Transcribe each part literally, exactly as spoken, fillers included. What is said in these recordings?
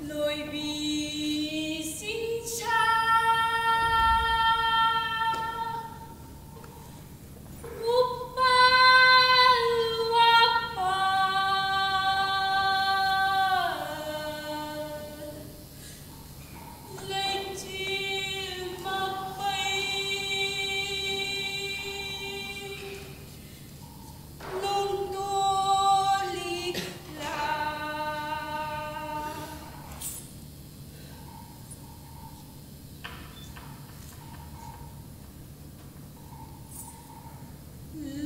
ꯂꯣꯏꯕꯤ ꯆꯤꯡꯁꯥ ꯎꯄꯥꯜ ꯋꯥꯄꯥꯜ ꯂꯩꯆꯤꯜ ꯃꯄꯩ ꯅꯣꯡꯗꯣ ꯂꯤꯛꯂꯥ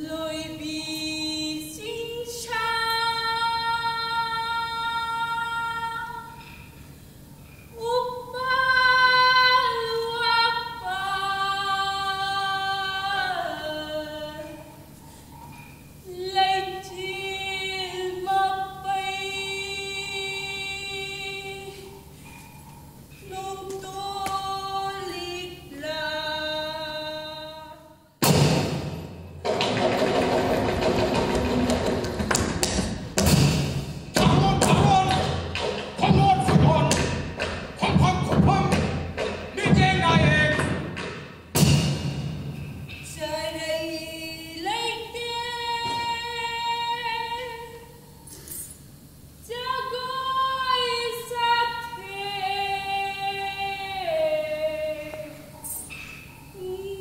ꯂꯣꯏꯕꯤ ꯆꯤꯡꯁꯥ ꯎꯄꯥꯜ ꯋꯥꯄꯥꯜ ꯂꯩꯆꯤꯜ ꯃꯄꯩ ꯅꯣꯡꯗꯣ ꯂꯤꯛꯂꯥ ꯊꯥꯔꯣꯟ ꯊꯥꯔꯣꯟ, ꯈꯣꯡꯂꯣꯠ ꯈꯣꯡꯂꯣꯠ, ꯈꯣꯡꯐꯝ ꯈꯣꯡꯐꯝ, ꯃꯤꯠꯌꯦꯡ ꯅꯥꯌꯦꯡ꯫ ꯆꯔꯩ ꯂꯩꯇꯦ, ꯖꯒꯣꯏ ꯁꯥꯊꯦ꯫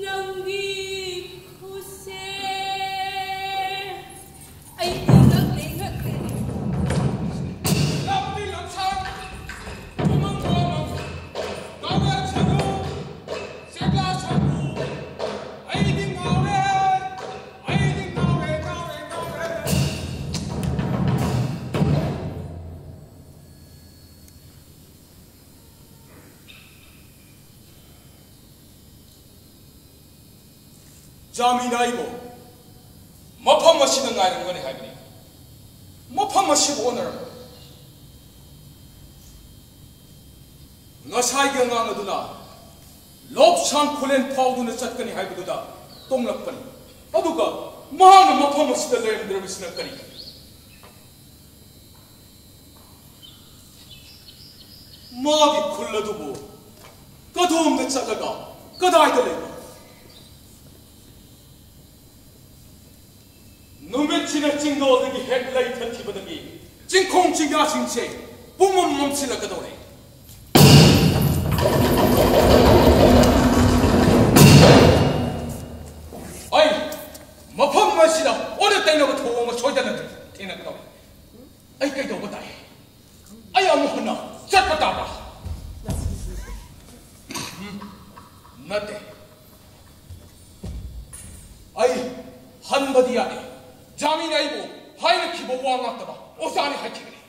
ꯅꯪꯒꯤ ꯈꯨꯠꯁꯦ ꯑꯩꯗꯤ ꯉꯛꯂꯦ, ꯉꯛꯂꯦ꯫ ꯂꯝꯕꯤ ꯂꯝꯁꯥꯡ, ꯎꯃꯪ ꯋꯥꯃꯪ, ꯉꯥꯎꯔꯦ ꯁꯥꯅꯨ, ꯆꯦꯛꯂꯥ ꯁꯥꯅꯨ, ꯑꯩꯗꯤ ꯉꯥꯎꯔꯦ, ꯑꯩꯗꯤ ꯉꯥꯎꯔꯦ, ꯉꯥꯎꯔꯦ, ꯉꯥꯎꯔꯦ꯫ ꯖꯥꯃꯤꯟ ꯍꯥꯏꯕꯨ ꯃꯐꯝ ꯑꯁꯤꯗ ꯉꯥꯏꯔꯝꯒꯅꯤ ꯍꯥꯏꯕꯅꯤ꯫ ꯃꯐꯝ ꯑꯁꯤꯕꯨ ꯑꯣꯟꯅꯔꯝꯕ ꯉꯁꯥꯏꯒꯤ ꯑꯉꯥꯡ ꯑꯗꯨꯅ ꯂꯣꯛꯁꯥꯡ ꯈꯨꯂꯦꯟ ꯐꯥꯎꯗꯨꯅ ꯆꯠꯀꯅꯤ ꯍꯥꯏꯕꯗꯨꯗ ꯇꯣꯡꯂꯛꯄꯅꯤ꯫ ꯑꯗꯨꯒ ꯃꯍꯥꯛꯅ ꯃꯐꯝ ꯑꯁꯤꯗ ꯂꯩꯔꯝꯗ꯭ꯔꯕꯁꯤꯅ ꯀꯔꯤꯒꯤ? ꯃꯥꯒꯤ ꯈꯨꯜ ꯑꯗꯨꯕꯨ ꯀꯗꯣꯝꯗ ꯆꯠꯂꯒ ꯀꯗꯥꯏꯗ ꯂꯩꯕ? ꯅꯨꯃꯤꯠꯁꯤꯅ ꯆꯤꯡꯗꯣꯜꯗꯒꯤ ꯍꯦꯛ ꯂꯩꯊꯠꯈꯤꯕꯗꯒꯤ ꯆꯤꯡꯈꯣꯡ ꯆꯤꯡꯌꯥꯁꯤꯡꯁꯦ ꯄꯨꯝꯃꯝ ꯃꯝꯁꯤꯜꯂꯛꯀꯗꯧꯔꯦ꯫ ꯑꯩ ꯃꯐꯝ ꯑꯁꯤꯗ ꯑꯣꯟꯅ ꯇꯩꯅꯕ ꯊꯧꯑꯣꯡ ꯑꯃ ꯁꯣꯏꯗꯅ ꯊꯦꯡꯅꯒꯗꯧꯔꯦ꯫ ꯑꯩ ꯀꯩꯗꯧꯕ ꯇꯥꯏ? ꯑꯩ ꯑꯃꯨꯛ ꯍꯟꯅ ꯆꯠꯄ ꯇꯥꯕ꯭ꯔꯥ? ꯎꯝ, ꯅꯠꯇꯦ꯫ ꯑꯩ ꯍꯟꯕꯗꯤ ꯌꯥꯗꯦ꯫ ꯖꯥꯃꯤꯅ ꯑꯩꯕꯨ ꯍꯥꯏꯔꯛꯈꯤꯕ ꯋꯥ ꯉꯥꯛꯇꯃꯛ ꯑꯣꯖꯥꯅ ꯍꯥꯏꯈꯤꯕꯅꯤ꯫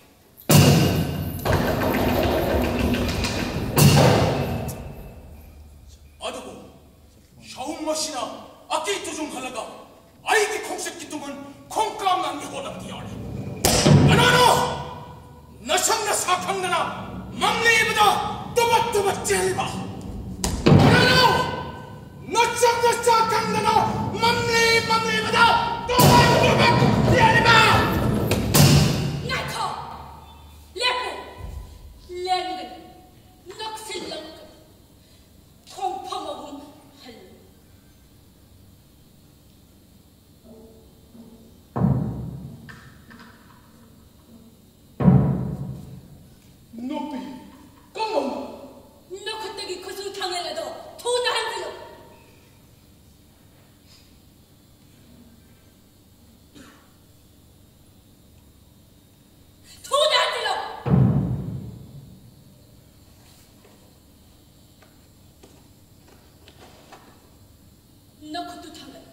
ꯑꯗꯨꯕꯨ ꯁꯥꯍꯨꯝ ꯑꯁꯤꯅ ꯑꯀꯤ ꯇꯨꯖꯨꯡꯍꯜꯂꯒ ꯑꯩꯒꯤ ꯈꯣꯡꯆꯠꯀꯤ ꯇꯨꯡ ꯈꯣꯡꯀꯥꯝꯅ ꯑꯅꯤ ꯍꯣꯠꯅꯕꯗꯤ ꯌꯥꯎꯔꯦ꯫ ꯀꯅꯥꯅꯣ? ꯅꯁꯝ ꯅꯁꯥ ꯈꯪꯗꯅ ꯃꯝꯂꯤꯕꯗ ꯇꯨꯕꯠ ꯇꯨꯕꯠ ꯆꯦꯜꯂꯤꯕ? ꯀꯅꯥꯅꯣ? ꯅꯁꯝ ꯅꯁꯥ ꯈꯪꯗꯅ ꯃꯝꯂꯤ ꯃꯝꯂꯤꯕꯗ ꯇꯨꯕꯠ ꯇꯨꯕꯠ ꯆꯦꯜꯂꯤꯕ? ꯉꯥꯏꯈꯣ! ꯂꯦꯞꯄꯨ! ꯂꯦꯡꯒꯅꯨ! ꯅꯣꯛꯁꯤꯜꯂꯛꯀꯅꯨ! ꯈꯣꯡꯐꯝ ꯑꯍꯨꯝ ꯍꯜꯂꯨ꯫ ꯅꯨꯄꯤ, ꯀꯝꯕ? ꯅꯈꯨꯠꯇꯒꯤ ꯈꯨꯠꯁꯨ ꯊꯥꯡꯒꯜ ꯑꯗꯣ ꯊꯨꯅ ꯍꯟꯖꯤꯜꯂꯨ꯫ ꯊꯨꯅ ꯍꯟꯖꯤꯜꯂꯨ꯫ ꯅꯈꯨꯠꯇꯨ ꯊꯥꯡꯒꯠꯂꯨ꯫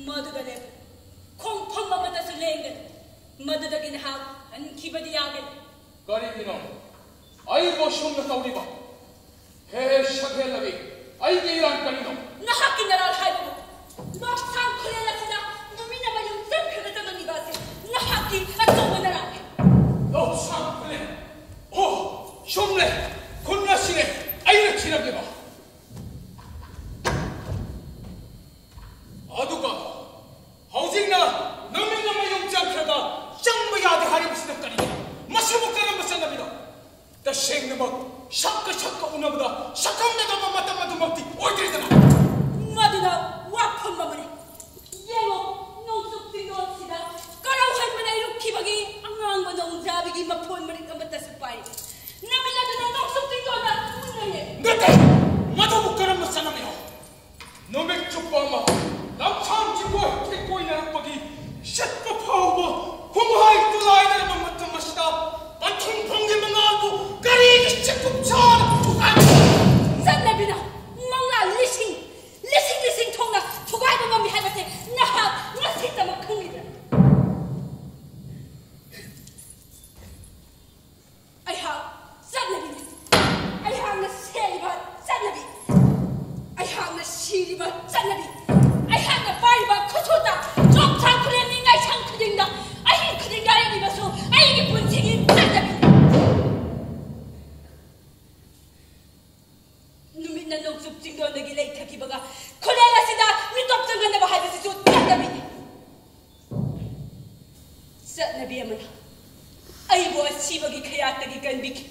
ꯃꯗꯨꯗ ꯂꯦꯞꯄꯨ꯫ ꯈꯣꯡꯐꯝ ꯑꯃꯠꯇꯁꯨ ꯂꯦꯡꯒꯅꯨ꯫ ꯃꯗꯨꯗꯒꯤ ꯅꯍꯥꯛ ꯍꯟꯈꯤꯕꯗꯤ ꯌꯥꯒꯅꯤ꯫ ꯀꯔꯤꯒꯤꯅꯣ ꯑꯩꯕꯨ ꯑꯁꯨꯝꯅ ꯇꯧꯔꯤꯕ? ꯍꯦ, ꯁꯛꯍꯦꯜꯂꯕꯤ, ꯑꯩꯒꯤ ꯏꯔꯥꯟ ꯀꯔꯤꯅꯣ? ꯅꯍꯥꯛꯀꯤ ꯅꯔꯥꯜ ꯍꯥꯏꯕꯕꯨ ꯂꯣꯛꯁꯥꯡ ꯈꯨꯂꯦꯟ ꯑꯁꯤꯅ ꯅꯨꯃꯤꯠ ꯑꯃ ꯌꯨꯝ ꯆꯠꯈ꯭ꯔꯒ ꯆꯠꯂꯝꯃꯤꯕ ꯑꯁꯤ ꯅꯍꯥꯛꯀꯤ ꯑꯆꯧꯕ ꯅꯔꯥꯜꯅꯤ꯫ ꯂꯣꯛꯁꯥꯡ ꯈꯨꯂꯦꯟ? ꯑꯣ, ꯆꯨꯝꯂꯦ, ꯈꯨꯟ ꯑꯁꯤꯅꯦ ꯑꯩꯅ ꯊꯤꯔꯝꯃꯤꯕ꯫ ꯑꯗꯨꯒ ꯍꯧꯖꯤꯛꯅ ꯅꯨꯃꯤꯠ ꯑꯃ ꯌꯨꯝ ꯆꯠꯈ꯭ꯔꯒ ꯆꯪꯕ ꯌꯥꯗꯦ ꯍꯥꯏꯔꯤꯕꯁꯤꯅ ꯀꯔꯤꯒꯤꯅꯣ? ꯇꯁꯦꯡꯅꯃꯛ ꯁꯛꯀ ꯁꯛꯀ ꯎꯅꯕꯗ ꯁꯛꯈꯪꯅꯗꯕ ꯃꯇꯝ ꯑꯗꯨꯃꯛꯇꯤ ꯑꯣꯏꯗ꯭ꯔꯤꯗꯅ꯫ ꯃꯗꯨꯅ ꯋꯥꯐꯝ ꯑꯃꯅꯤ꯫ ꯌꯦꯡꯉꯣ, ꯅꯣꯡꯆꯨꯞ ꯆꯤꯡꯗꯣꯟꯁꯤꯗ ꯀꯔꯧꯍꯟꯕꯅ ꯏꯔꯨꯞꯈꯤꯕꯒꯤ ꯑꯉꯥꯡꯕ ꯅꯣꯡꯖꯥꯕꯤꯒꯤ ꯃꯐꯣꯟ ꯃꯔꯤꯛ ꯑꯃꯠꯇꯁꯨ ꯄꯥꯏꯔꯤ꯫ ꯅꯨꯃꯤꯠ ꯑꯗꯨꯅ ꯅꯣꯡꯆꯨꯞ ꯆꯤꯡꯗꯣꯟꯗ ꯃꯨꯟꯅꯩꯌꯦ꯫ ꯅꯠꯇꯦ! ꯃꯗꯨꯕꯨ ꯀꯔꯝꯕ ꯆꯠꯅꯕꯤꯅꯣ? ꯅꯨꯃꯤꯠ ꯆꯨꯞꯄ ꯑꯃ ꯂꯝꯁꯥꯡ ꯆꯤꯡꯒꯣꯏ ꯀꯣꯏꯅꯔꯛꯄꯒꯤ ꯁꯤꯠꯄ ꯐꯥꯎꯕ ꯍꯨꯝꯍꯥꯏ ꯇꯨꯂꯥꯏꯅꯔꯕ ꯃꯇꯝ ꯑꯁꯤꯗ ꯄꯟꯊꯨꯡꯐꯝꯒꯤ ꯃꯉꯥꯜꯕꯨ ꯀꯔꯤꯒꯤ ꯆꯤꯛꯄꯨꯞ ꯆꯥꯅ ꯊꯨꯒꯥꯏꯕ? ꯆꯠꯅꯕꯤꯅ ꯃꯉꯥꯜ ꯂꯤꯁꯤꯡ, ꯂꯤꯁꯤꯡ ꯂꯤꯁꯤꯡ ꯊꯣꯛꯅ ꯊꯨꯒꯥꯏꯕ ꯉꯝꯃꯤ ꯍꯥꯏꯕꯁꯦ ꯅꯍꯥꯛ ꯉꯁꯤꯇꯃꯛ ꯈꯪꯂꯤꯕ꯭ꯔꯥ? ꯑꯩꯍꯥꯛ ꯆꯠꯅꯕꯤꯅꯤ꯫ ꯑꯩꯍꯥꯛꯅ ꯁꯦꯠꯂꯤꯕ ꯆꯠꯅꯕꯤ, ꯑꯩꯍꯥꯛꯅ ꯁꯤꯔꯤꯕ ꯆꯠꯅꯕꯤ, ꯑꯩꯍꯥꯛꯅ ꯄꯥꯏꯔꯤꯕ ꯈꯨꯠꯁꯨꯠꯇ ꯆꯣꯛꯊꯥ ꯈꯨꯂꯦꯟꯒꯤ ꯉꯥꯏꯁꯪ ꯈꯨꯗꯤꯡꯗ, ꯑꯍꯤꯡ ꯈꯨꯗꯤꯡꯗ ꯑꯔꯦꯝꯕꯤꯕꯁꯨ ꯑꯩꯒꯤ ꯄꯨꯟꯁꯤꯒꯤ ꯆꯠꯅꯕꯤ꯫ ꯅꯨꯃꯤꯠꯅ ꯅꯣꯡꯆꯨꯞ ꯆꯤꯡꯗꯣꯟꯗꯒꯤ ꯂꯩꯊꯈꯤꯕꯒ ꯈꯨꯂꯦꯟ ꯑꯁꯤꯗ ꯃꯤꯇꯣꯞ ꯆꯪꯍꯟꯅꯕ ꯍꯥꯏꯕꯁꯤꯁꯨ ꯆꯠꯅꯕꯤꯅꯤ꯫ ꯆꯠꯅꯕꯤ ꯑꯃꯅ ꯑꯩꯕꯨ ꯑꯁꯤꯕꯒꯤ ꯈꯌꯥꯠꯇꯒꯤ ꯀꯟꯕꯤꯈꯤ꯫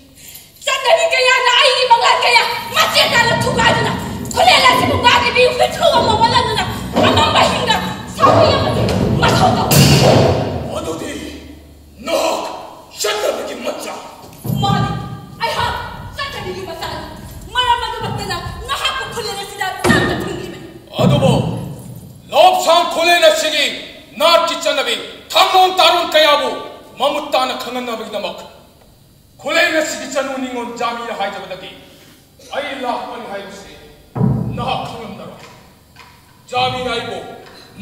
ꯆꯠꯅꯕꯤ ꯀꯌꯥꯅ ꯑꯩꯒꯤ ꯃꯪꯂꯥꯟ ꯀꯌꯥ ꯃꯆꯦꯠ ꯇꯥꯅ ꯊꯨꯒꯥꯏꯗꯨꯅ ꯈꯨꯂꯦꯟ ꯑꯁꯤꯕꯨ ꯉꯥꯛꯂꯤꯕꯤ ꯍꯨꯏꯇ꯭ꯔꯨ ꯑꯃ ꯑꯣꯜꯍꯟꯗꯨꯅ ꯑꯃꯝꯕ ꯍꯤꯡꯅ ꯁꯥꯎꯍꯨꯏ ꯑꯃꯒꯤ ꯃꯊꯧ ꯇꯧ꯫ ꯑꯗꯨꯗꯤ ꯅꯍꯥꯛ ꯆꯠꯅꯕꯤꯒꯤ ꯃꯆꯥ꯫ ꯃꯥꯅꯤ, ꯑꯩꯍꯥꯛ ꯆꯠꯅꯕꯤꯒꯤ ꯃꯆꯥꯅꯤ꯫ ꯃꯔꯝ ꯑꯗꯨꯃꯛꯇꯅ ꯅꯍꯥꯛꯄꯨ ꯈꯨꯂꯦꯟ ꯑꯁꯤꯗ ꯆꯪꯅ ꯊꯤꯡꯂꯤꯕꯅꯤ꯫ ꯑꯗꯨꯕꯨ ꯂꯣꯞꯁꯥꯡ ꯈꯨꯂꯦꯟ ꯑꯁꯤꯒꯤ ꯅꯥꯠꯀꯤ ꯆꯠꯅꯕꯤ, ꯊꯥꯡꯂꯣꯟ ꯇꯥꯔꯣꯟ ꯀꯌꯥꯕꯨ ꯃꯃꯨꯠ ꯇꯥꯅ ꯈꯪꯍꯟꯅꯕꯒꯤꯗꯃꯛ ꯈꯨꯂꯦꯟ ꯑꯁꯤꯒꯤ ꯆꯅꯨ ꯅꯤꯉꯣꯜ ꯖꯥꯃꯤꯅ ꯍꯥꯏꯖꯕꯗꯒꯤ ꯑꯩ ꯂꯥꯛꯄꯅꯤ ꯍꯥꯏꯕꯁꯤ ꯅꯍꯥꯛ ꯈꯪꯂꯝꯂꯔꯣꯏ꯫ ꯖꯥꯃꯤꯅ ꯑꯩꯕꯨ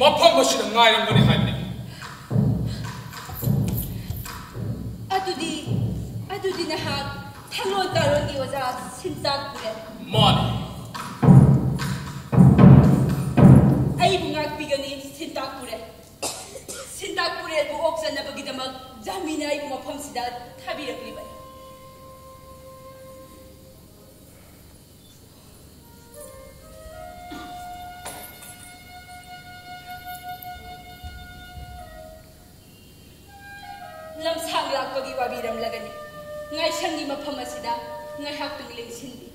ꯃꯐꯝ ꯑꯁꯤꯗ ꯉꯥꯏꯔꯝꯒꯅꯤ ꯍꯥꯏꯕꯅꯤ꯫ ꯑꯗꯨꯗꯤ, ꯑꯗꯨꯗꯤ ꯅꯍꯥꯛ ꯊꯥꯡꯂꯣꯟ ꯇꯥꯔꯣꯟꯒꯤ ꯑꯣꯖꯥ ꯁꯤꯟꯇꯥꯛ ꯄꯨꯔꯦ꯫ ꯃꯥꯅꯤ꯫ ꯑꯩꯕꯨ ꯉꯥꯛꯄꯤꯒꯅꯤ, ꯁꯤꯟꯇꯥꯛ ꯄꯨꯔꯦ꯫ ꯁꯤꯟꯇꯥꯛ ꯄꯨꯔꯦꯜꯕꯨ ꯑꯣꯛꯆꯅꯕꯒꯤꯗꯃꯛ ꯖꯥꯃꯤꯅ ꯑꯩꯕꯨ ꯃꯐꯝꯁꯤꯗ ꯊꯥꯕꯤꯔꯛꯂꯤꯕꯅꯤ꯫ ꯂꯝꯁꯥꯡ ꯂꯥꯛꯄꯒꯤ ꯋꯥꯕꯤꯔꯝꯂꯒꯅꯤ꯫ ꯂꯥꯏꯁꯪꯒꯤ ꯃꯐꯝ ꯑꯁꯤꯗ ꯉꯥꯏꯍꯥꯛꯇꯪ ꯂꯦꯡꯁꯤꯟꯕꯤ꯫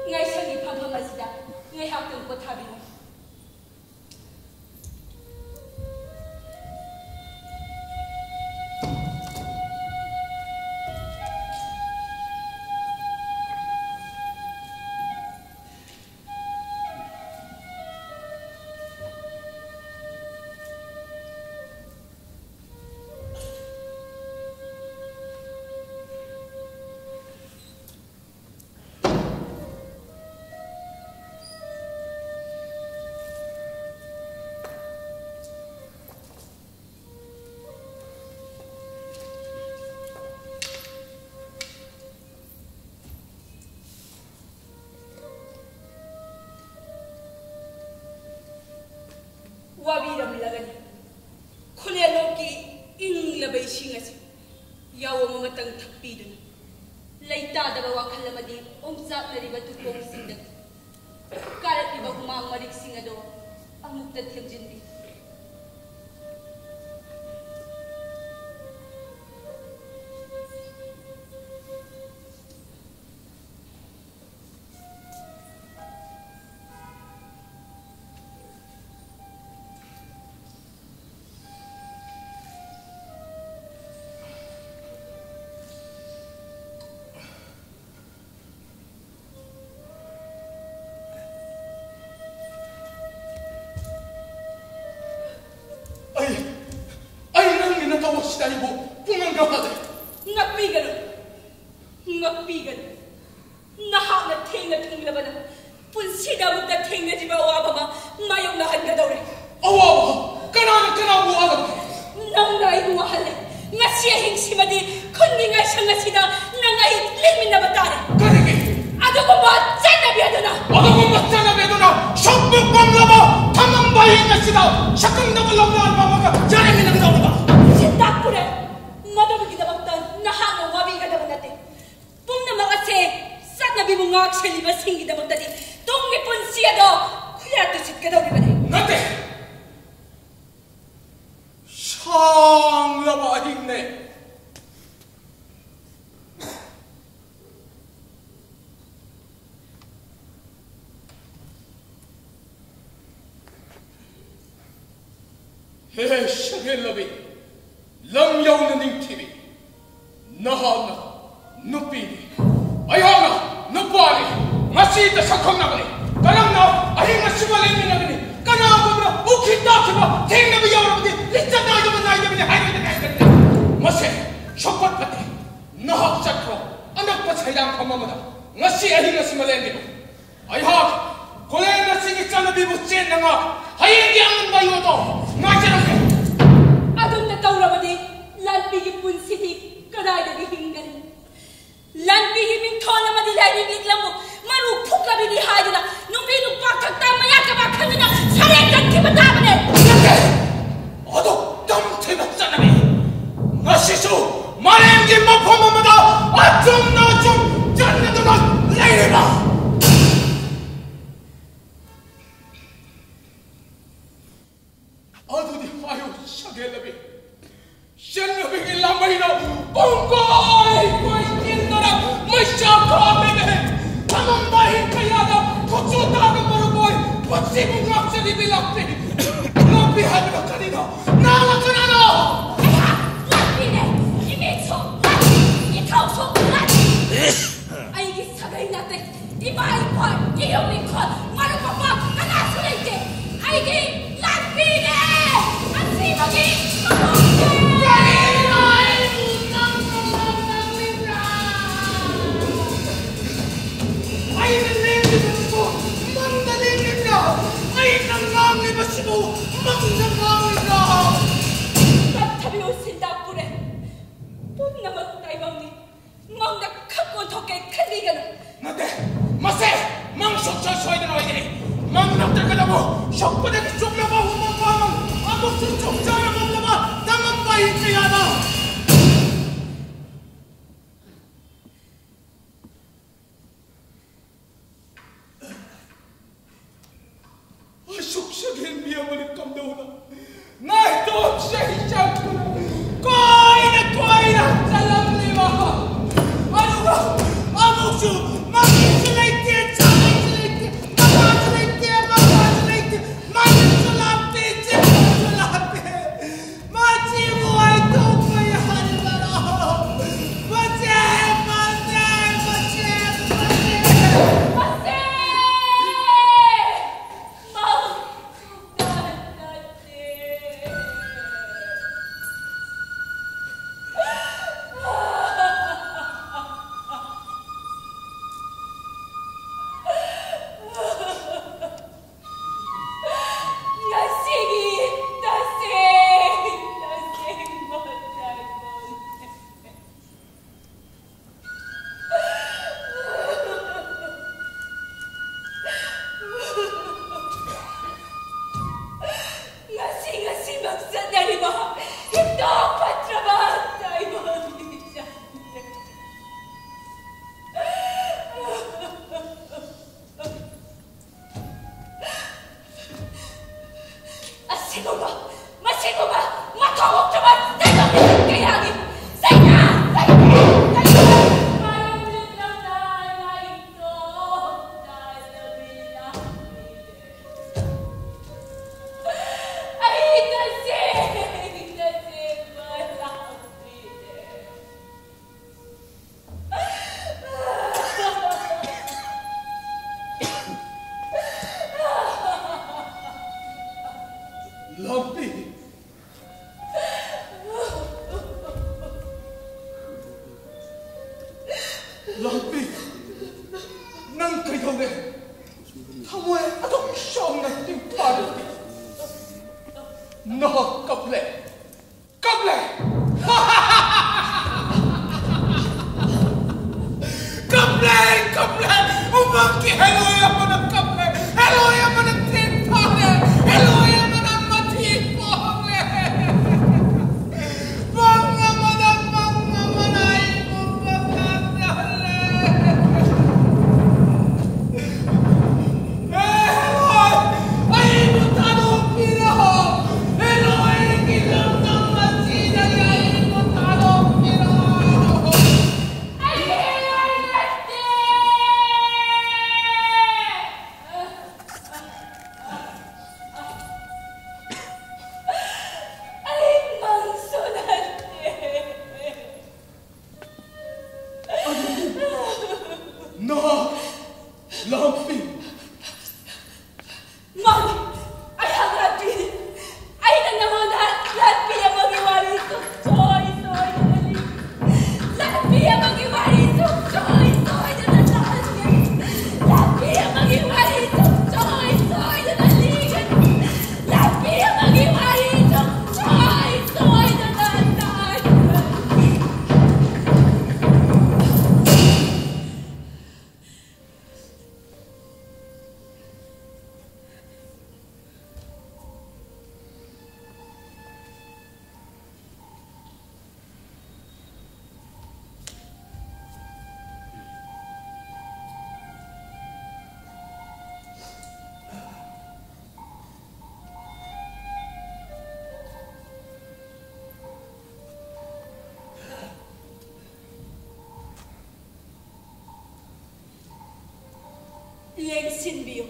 ꯉꯥꯏꯁꯪꯒꯤ ꯐꯝꯐꯝ ꯑꯁꯤꯗ ꯉꯥꯏꯍꯥꯛꯇꯪ ꯄꯣꯊꯥꯕꯤꯔꯝꯃꯨ꯫ ꯋꯥꯕꯤꯔꯝꯂꯒꯅꯤ꯫ ꯈꯨꯂꯦꯟꯂꯣꯛꯀꯤ ꯏꯪꯂꯕ ꯏꯁꯤꯡ ꯑꯁꯤ ꯌꯥꯑꯣꯝ ꯑꯃꯇꯪ ꯊꯛꯄꯤꯗꯨꯅ, ꯂꯩꯇꯥꯗꯕ ꯋꯥꯈꯜ ꯑꯃꯗꯤ ꯑꯣꯝꯆꯥꯛꯅꯔꯤꯕ ꯇꯨꯈꯣꯡꯁꯤꯡꯗ ꯀꯥꯔꯛꯂꯤꯕ ꯍꯨꯃꯥꯡ ꯃꯔꯤꯛꯁꯤꯡ ꯑꯗꯣ ꯑꯃꯨꯛꯇ ꯊꯦꯝꯖꯤꯟꯕꯤꯌꯨ꯫ ꯑꯩꯕꯨ ꯄꯨꯡꯉꯥꯡ ꯉꯥꯡꯍꯜꯂꯦ꯫ ꯉꯥꯛꯄꯤꯒꯅꯨ, ꯉꯥꯛꯄꯤꯒꯅꯨ꯫ ꯅꯍꯥꯛꯅ ꯊꯦꯡꯅ ꯊꯨꯡꯂꯕꯅ ꯄꯨꯟꯁꯤꯗ ꯑꯃꯨꯛꯇ ꯊꯦꯡꯅꯗ꯭ꯔꯤꯕ ꯑꯋꯥꯕ ꯑꯃ ꯃꯥꯌꯣꯛꯅꯍꯟꯒꯗꯧꯔꯦ꯫ ꯑꯋꯥꯕ? ꯀꯅꯥꯅ ꯀꯅꯥꯕꯨ ꯋꯥꯍꯜꯂꯕꯒꯦ? ꯅꯪꯅ ꯑꯩꯕꯨ ꯋꯥꯍꯜꯂꯦ꯫ ꯉꯁꯤ ꯑꯍꯤꯡꯁꯤꯃꯗꯤ ꯈꯨꯟꯒꯤ ꯉꯥꯏꯁꯪ ꯑꯁꯤꯗ ꯅꯪ ꯑꯩ ꯂꯦꯡꯃꯤꯟꯅꯕ ꯇꯥꯔꯦ꯫ ꯀꯔꯤꯒꯤ? ꯑꯗꯨꯒꯨꯝꯕ ꯆꯠꯅꯕꯤ ꯑꯗꯨꯅ꯫ ꯑꯗꯨꯒꯨꯝꯕ ꯆꯠꯅꯕꯤ ꯑꯗꯨꯅ ꯁꯨꯛꯄꯨ ꯄꯨꯝꯂꯕ ꯊꯃꯝꯕ ꯑꯍꯤꯡ ꯑꯁꯤꯗ ꯁꯛꯈꯪꯗꯕ ꯂꯧꯅꯥꯟꯕ ꯑꯃꯒ ꯌꯥꯔꯦꯃꯤꯟꯅꯒꯗꯧꯔꯤꯕ? ꯁꯤꯟꯇꯥꯛ ꯄꯨꯔꯦ꯫ ꯃꯗꯨꯒꯤꯗꯃꯛꯇ ꯅꯍꯥꯛꯅ ꯋꯥꯕꯤꯒꯗꯕ ꯅꯠꯇꯦ꯫ ꯄꯨꯝꯅꯃꯛ ꯑꯁꯦ ꯆꯠꯅꯕꯤꯕꯨ ꯉꯥꯛ ꯁꯦꯜꯂꯤꯕꯁꯤꯡꯒꯤꯗꯃꯛꯇꯗꯤ ꯇꯨꯡꯒꯤ ꯄꯨꯟꯁꯤ ꯑꯗꯣ ꯈꯨꯌꯥꯠꯇ ꯆꯠꯀꯗꯧꯔꯤꯕꯅꯤ꯫ ꯅꯠꯇꯦ! ꯁꯥꯡꯂꯕ ꯑꯍꯤꯡꯅꯦ꯫ ꯍꯦ ꯁꯛꯍꯦꯜꯂꯕꯤ, ꯂꯝ ꯌꯧꯅ ꯅꯤꯡꯊꯤꯕꯤ, ꯅꯍꯥꯛꯅ ꯅꯨꯄꯤꯅꯤ, ꯑꯩꯍꯥꯛꯅ ꯅꯨꯄꯥꯅꯤ꯫ ꯉꯁꯤꯗ ꯁꯛꯈꯪꯅꯕꯅꯤ꯫ ꯀꯔꯝꯅ ꯑꯍꯤꯡ ꯑꯁꯤꯕꯨ ꯂꯦꯟꯃꯤꯟꯅꯒꯅꯤ? ꯀꯅꯥꯒꯨꯝꯕꯅ ꯎꯈꯤ ꯇꯥꯈꯤꯕ ꯊꯦꯡꯅꯕ ꯌꯥꯎꯔꯕꯗꯤ ꯂꯤꯆꯠ ꯅꯥꯏꯗꯕ ꯅꯥꯏꯗꯕꯅꯤ ꯍꯥꯏꯔꯣꯏꯗ ꯉꯥꯏꯗꯕꯅꯤ꯫ ꯃꯁꯦ ꯁꯣꯛꯄꯠ ꯐꯠꯇꯦ꯫ ꯅꯍꯥꯛ ꯆꯠꯈ꯭ꯔꯣ꯫ ꯑꯅꯛꯄ ꯁꯩꯗꯥꯡꯐꯝ ꯑꯃꯗ ꯉꯁꯤ ꯑꯍꯤꯡ ꯑꯁꯤ ꯃꯂꯦꯟꯕꯤꯔꯣ꯫ ꯑꯩꯍꯥꯛ ꯈꯨꯂꯦꯟ ꯑꯁꯤꯒꯤ ꯆꯠꯅꯕꯤꯕꯨ ꯆꯦꯠꯅ ꯉꯥꯛ ꯍꯌꯦꯡꯒꯤ ꯑꯉꯟꯕ ꯑꯌꯨꯛ ꯑꯗꯣ ꯉꯥꯏꯖꯔꯝꯒꯦ꯫ ꯑꯗꯨꯝꯅ ꯇꯧꯔꯕꯗꯤ ꯂꯥꯟꯄꯤꯒꯤ ꯄꯨꯟꯁꯤꯗꯤ ꯀꯗꯥꯏꯗꯒꯤ ꯍꯤꯡꯒꯅꯤ? ꯂꯥꯟꯄꯤꯒꯤ ꯃꯤꯡꯊꯣꯜ ꯑꯃꯗꯤ ꯂꯥꯏꯔꯤꯛ ꯂꯤꯛꯂꯝꯕꯨ ꯃꯔꯨ ꯐꯨꯛꯂꯕꯤꯅꯤ ꯍꯥꯏꯗꯨꯅ ꯅꯨꯄꯤ ꯅꯨꯄꯥ ꯈꯛꯇ ꯃꯌꯥ ꯀꯕꯥ ꯈꯪꯗꯅ ꯁꯔꯦꯡ ꯆꯠꯈꯤꯕ ꯇꯥꯕꯅꯦ꯫ ꯅꯠꯇꯦ! ꯑꯗꯨꯛ ꯇꯝꯊꯤꯕ ꯆꯠꯅꯕꯤ ꯉꯁꯤꯁꯨ ꯃꯥꯂꯦꯝꯒꯤ ꯃꯐꯝ ꯑꯃꯗ ꯑꯆꯨꯝꯅ ꯑꯆꯨꯝ ꯆꯠꯅꯗꯨꯅ ꯂꯩꯔꯤꯕ꯫ ꯑꯗꯨꯗꯤ ꯍꯥꯏꯌꯨ, ꯁꯛꯍꯦꯜꯂꯕꯤ, ꯆꯠꯅꯕꯤꯒꯤ ꯂꯥꯃꯩꯅ ꯄꯨꯡꯀꯣꯏ ꯀꯣꯏꯁꯤꯟꯗꯨꯅ ꯃꯩꯁꯥ ꯀꯥꯞꯂꯤꯕꯤ ꯊꯃꯝꯕ ꯑꯍꯤꯡ ꯀꯌꯥꯗ ꯈꯨꯠꯁꯨ ꯊꯥꯡꯅ ꯃꯔꯨꯞ ꯑꯣꯏ ꯄꯨꯟꯁꯤꯕꯨ ꯉꯥꯛꯆꯔꯤꯕꯤ ꯂꯥꯛꯄꯤ꯫ ꯂꯥꯛꯄꯤ ꯍꯥꯏꯕꯗꯣ ꯀꯔꯤꯅꯣ? ꯅꯍꯥꯛꯅ ꯀꯅꯥꯅꯣ? ꯑꯩꯍꯥꯛ ꯂꯥꯛꯄꯤꯅꯦ꯫ ꯏꯃꯤꯠꯁꯨ ꯂꯥꯛꯄꯤ, ꯏꯊꯧꯁꯨ ꯂꯥꯛꯄꯤ꯫ ꯑꯩꯒꯤ ꯁꯥꯒꯩ ꯅꯥꯇꯩ, ꯏꯃꯥ ꯏꯄꯥ, ꯏꯌꯨꯝ ꯏꯈꯣꯜ, ꯃꯔꯨꯞ ꯃꯄꯥꯡ ꯀꯅꯥꯁꯨ ꯂꯩꯇꯦ꯫ ꯑꯩꯗꯤ ꯂꯥꯟꯄꯤꯅꯦ꯫ ꯑꯁꯤꯕꯒꯤ ꯃꯀꯣꯛꯅꯦ꯫ ꯃꯪꯗ ꯉꯥꯎꯔꯤꯕ꯭ꯔꯣ? ꯇꯞꯊꯕꯤꯌꯨ ꯁꯤꯟꯗꯥꯄꯨꯔꯦ꯫ ꯄꯨꯝꯅꯃꯛ ꯇꯥꯏꯕꯪꯅꯤ꯫ ꯃꯪꯗ ꯈꯛ ꯑꯣꯟꯊꯣꯛꯀꯦ ꯈꯟꯕꯤꯒꯅꯨ꯫ ꯅꯠꯇꯦ, ꯃꯁꯦ ꯃꯪ ꯁꯨꯛꯁꯣꯏ ꯁꯣꯏꯗꯅ ꯑꯣꯏꯒꯅꯤ꯫ ꯃꯪ ꯅꯠꯇ꯭ꯔꯒꯅꯕꯨ ꯁꯣꯛꯄꯗꯒꯤ ꯆꯨꯞꯂꯕ ꯍꯨꯃꯥꯡ ꯋꯥꯃꯪ ꯑꯃꯨꯛꯁꯨ ꯆꯨꯞꯆꯔꯝꯂꯕ ꯇꯉꯝꯄꯥꯏ ꯀꯌꯥꯅ꯫ ꯑꯁꯨꯛ ꯁꯛꯍꯦꯟꯕꯤ ꯑꯃꯅ ꯀꯝꯗꯧꯅ ꯅꯥꯏꯇꯣꯝ ꯆꯍꯤ ꯆꯪꯗꯨꯅ ꯀꯣꯏꯅ ꯀꯣꯏꯅ ꯆꯠꯂꯝꯂꯤꯕ? ꯑꯗꯨꯒ ꯑꯃꯨꯛꯁꯨ ꯃꯃꯤꯡꯁꯨ ꯂꯩꯇꯦ, ꯆꯥꯃꯤꯡꯁꯨ ꯂꯩꯇꯦ, ꯃꯃꯥꯁꯨ ꯂꯩꯇꯦ, ꯃꯄꯥꯁꯨ ꯂꯩꯇꯦ, ꯃꯃꯤꯡꯁꯨ ꯂꯥꯛꯇꯦ, ꯆꯤꯡꯁꯨ ꯂꯥꯛꯇꯦ꯫ ꯃꯁꯤꯕꯨ ꯍꯥꯏꯗꯣꯛꯄ ꯌꯥꯔꯤꯕꯔꯣ? ꯃꯁꯤ, ꯃꯁꯤ, ꯃꯁꯤ, ꯃꯁꯤ꯫ ꯃꯁꯤ! ꯃꯥ ꯅꯠꯇꯦ꯫ ꯉꯁꯤꯒꯤ ꯇꯁꯦꯡ ꯇꯁꯦꯡꯕ ꯇꯥꯏꯕꯪꯅꯤ꯫ ꯉꯁꯤ ꯉꯁꯤꯃꯛ ꯆꯠꯅꯔꯤꯕ ꯍꯤꯟꯗꯨ ꯐꯠꯇ꯭ꯔꯕ ꯇꯥꯏꯕꯪ ꯃꯤꯆꯝꯅꯤ꯫ ꯑꯁꯤꯒꯨꯝꯕ, ꯃꯁꯤꯒꯨꯝꯕ ꯃꯊꯧ ꯍꯧꯗ꯭ꯔꯕ ꯇꯥꯏꯕꯪ ꯃꯤꯆꯝ ꯀꯌꯥꯒꯤ ꯆꯩꯅꯥ, ꯆꯩꯅꯥ, ꯆꯩꯅꯥ, ꯃꯥꯂꯪ ꯂꯤꯛꯂꯝꯅ ꯅꯥꯏꯇꯣꯝ ꯇꯥꯗꯕꯤ ꯂꯥꯛꯂꯤꯔꯦ꯫ ꯑꯩ ꯇꯁꯦꯡ ꯇꯁꯦꯡꯕ ꯂꯥꯛꯂꯤꯔꯦ꯫ ꯂꯝꯄꯤ! ꯂꯝꯄꯤ! ꯅꯪ ꯀꯩꯗꯧꯔꯦ? ꯊꯃꯣꯏ ꯑꯗꯨꯛ ꯆꯥꯎꯅ ꯇꯤꯡ ꯇꯥꯔꯤꯕꯗꯤ? ꯅꯍꯥꯛ ꯀꯞꯂꯦ꯫ ꯀꯞꯂꯦ꯫ ꯀꯞꯂꯦ꯫ ꯀꯞꯂꯦ꯫ ꯎꯃꯪꯒꯤ ꯍꯦꯂꯣꯏ ꯑꯃꯅ ꯀꯞꯂꯦ꯫ ꯍꯦꯂꯣꯏ ꯑꯃꯅ ꯊꯦꯡ ꯊꯥꯔꯦ꯫ ꯍꯦꯂꯣꯏ ꯑꯃꯅ ꯃꯊꯤ ꯄꯣꯡꯂꯦ꯫ ꯃꯪ ꯑꯃꯗ, ꯃꯪ ꯑꯃꯅ ꯑꯩꯕꯨ ꯃꯪꯍꯜꯂꯦ꯫ ꯍꯦ ꯍꯦꯂꯣꯏ, ꯑꯩꯕꯨ ꯊꯥꯗꯣꯛꯄꯤꯔꯣ꯫ ꯍꯦꯂꯣꯏꯒꯤ ꯂꯝꯗꯝ ꯑꯁꯤꯗꯒꯤ ꯑꯩꯕꯨ ꯊꯥꯗꯣꯛꯄꯤꯔꯣ꯫ ꯑꯩ ꯍꯦꯂꯣꯏ ꯅꯠꯇꯦ꯫ ꯑꯩ ꯃꯪꯁꯨ ꯅꯠꯇꯦ꯫ ꯅꯍꯥꯛ ꯂꯥꯛꯄꯤ꯫ ꯃꯥꯅꯤ, ꯑꯩꯍꯥꯛ ꯂꯥꯛꯄꯤꯅꯤ꯫ ꯑꯩꯅ ꯅꯉꯣꯟꯗ ꯂꯥꯛꯄꯤ ꯑꯃꯒꯤ ꯋꯥꯔꯤ ꯁꯨꯡꯁꯣꯏ ꯁꯣꯏꯗꯅ ꯂꯤ-, ꯂꯥꯛꯄꯤ ꯑꯃꯒꯤ ꯋꯥꯔꯤ ꯁꯨꯡꯁꯣꯏ ꯁꯣꯏꯗꯅ ꯇꯥꯍꯟꯒꯅꯤ꯫ ꯂꯥꯛꯄꯤ ꯑꯃꯒꯤ ꯋꯥꯔꯤ ꯁꯨꯡꯁꯣꯏ ꯁꯣꯏꯗꯅ ꯂꯤꯒꯅꯤ꯫ ꯂꯥꯛꯄꯤ ꯑꯃꯒꯤ ꯋꯥꯔꯤ ꯁꯨꯡꯁꯣꯏ ꯁꯣꯏꯗꯅ ꯇꯥꯍꯟꯒꯅꯤ꯫ ꯂꯦꯡꯁꯤꯟꯕꯤꯌꯨ꯫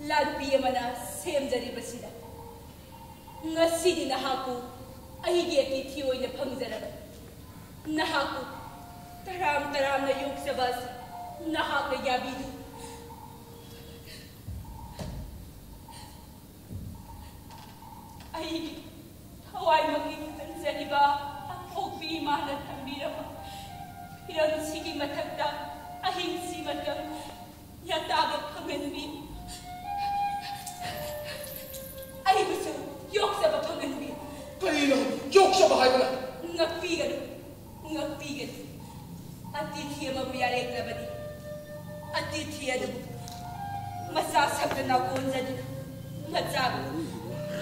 ꯂꯥꯟꯃꯤ ꯑꯃꯅ ꯁꯦꯝꯖꯔꯤꯕꯁꯤꯗ ꯉꯁꯤꯗꯤ ꯅꯍꯥꯛꯄꯨ ꯑꯩꯒꯤ ꯑꯇꯤꯊꯤ ꯑꯣꯏꯅ ꯐꯪꯖꯔꯕꯅꯤ꯫ ꯅꯍꯥꯛꯄꯨ ꯇꯔꯥꯝ ꯇꯔꯥꯝꯅ ꯌꯣꯛꯆꯕ ꯑꯁꯤ ꯅꯍꯥꯛꯅ ꯌꯥꯕꯤꯗꯨ꯫ ꯑꯩꯒꯤ ꯊꯋꯥꯏꯃꯛꯀꯤ ꯈꯟꯖꯔꯤꯕ ꯑꯄꯣꯛꯄꯤ ꯏꯃꯥꯅ ꯊꯝꯕꯤꯔꯕ ꯐꯤꯔꯝꯁꯤꯒꯤ ꯃꯊꯛꯇ ꯑꯍꯤꯡꯁꯤ ꯃꯇꯝ ꯌꯥꯇꯥꯕ ꯐꯪꯍꯟꯕꯤ꯫ ꯑꯩꯕꯨꯁꯨ ꯌꯣꯛ ꯉꯥꯛꯄꯤꯒꯅꯨ, ꯉꯥꯛꯄꯤꯒꯅꯨ꯫ ꯑꯇꯤꯊꯤ ꯑꯃꯕꯨ ꯌꯥꯔꯦꯛꯂꯕꯗꯤ, ꯑꯇꯤꯊꯤ ꯑꯗꯨꯕꯨ ꯃꯆꯥ ꯁꯛꯇ ꯅꯥꯀꯣꯟꯖꯗꯨꯅ ꯃꯆꯥꯕꯨ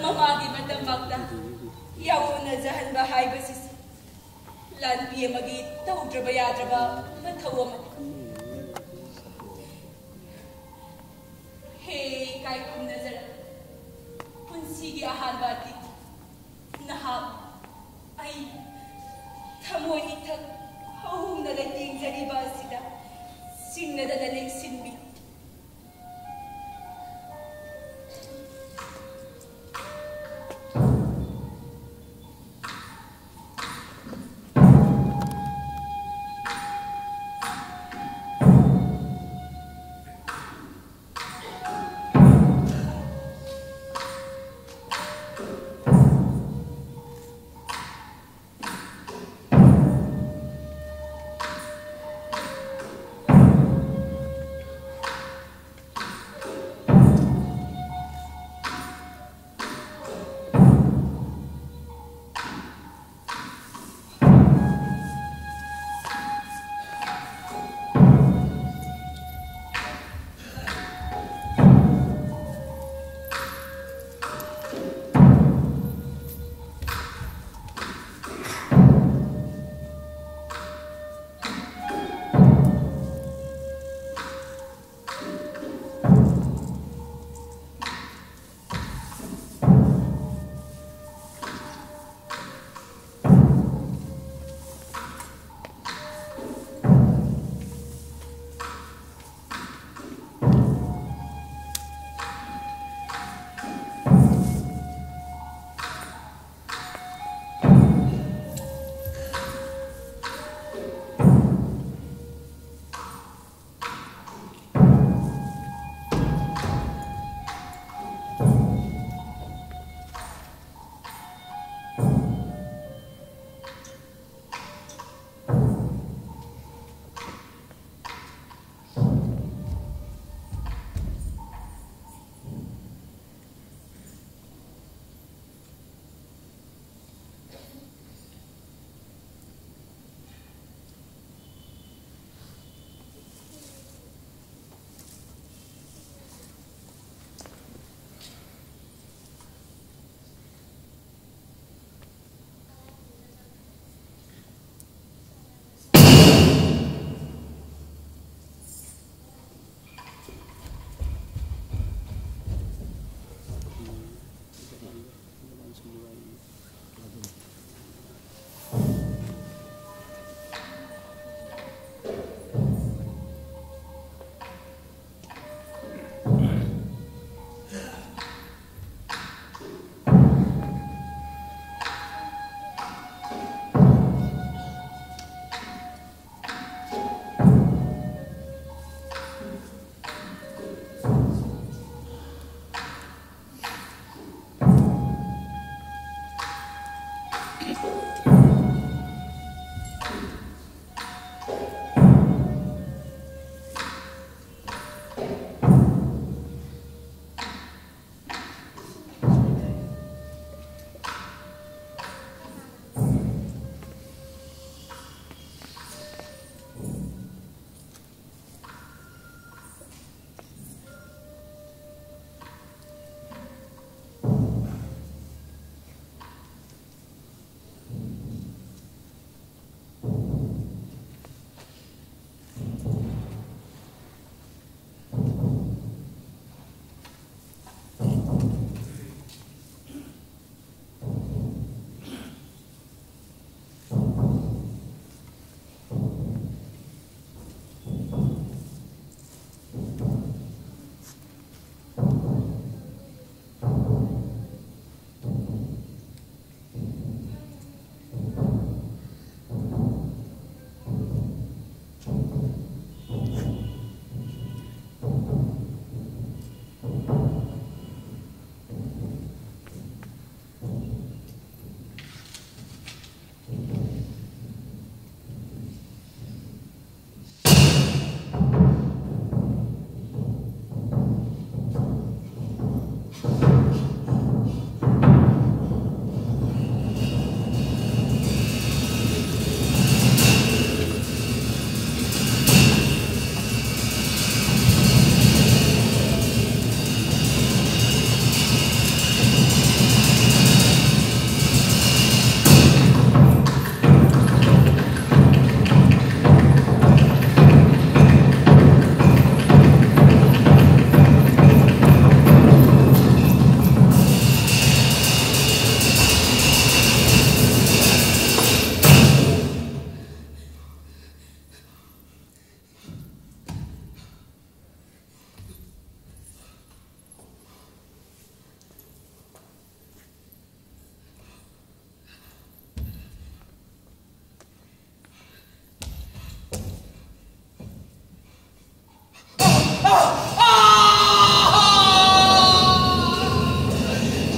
ꯃꯃꯥꯒꯤ ꯃꯇꯝꯃꯛꯇ ꯌꯥꯑꯣꯟꯅꯖꯍꯟꯕ ꯍꯥꯏꯕꯁꯤꯁꯨ ꯂꯥꯟꯃꯤ ꯑꯃꯒꯤ ꯇꯧꯗ꯭ꯔꯕ ꯌꯥꯗ꯭ꯔꯕ ꯃꯊꯧ ꯑꯃꯅꯤ꯫ ꯍꯦ ꯏꯀꯥꯏ ꯈꯨꯝꯅꯖꯔ, ꯄꯨꯟꯁꯤꯒꯤ ꯑꯍꯥꯟꯕ ꯑꯇꯤꯊꯤ ꯅꯍꯥꯛ, ꯑꯩ, ꯊꯃꯣꯏ ꯏꯊꯛ ꯍꯧꯅ ꯂꯩꯇꯦꯡꯖꯔꯤꯕ ꯑꯁꯤꯗ ꯆꯤꯡꯅꯗꯅ ꯂꯦꯡꯁꯤꯟꯕꯤꯌꯨ꯫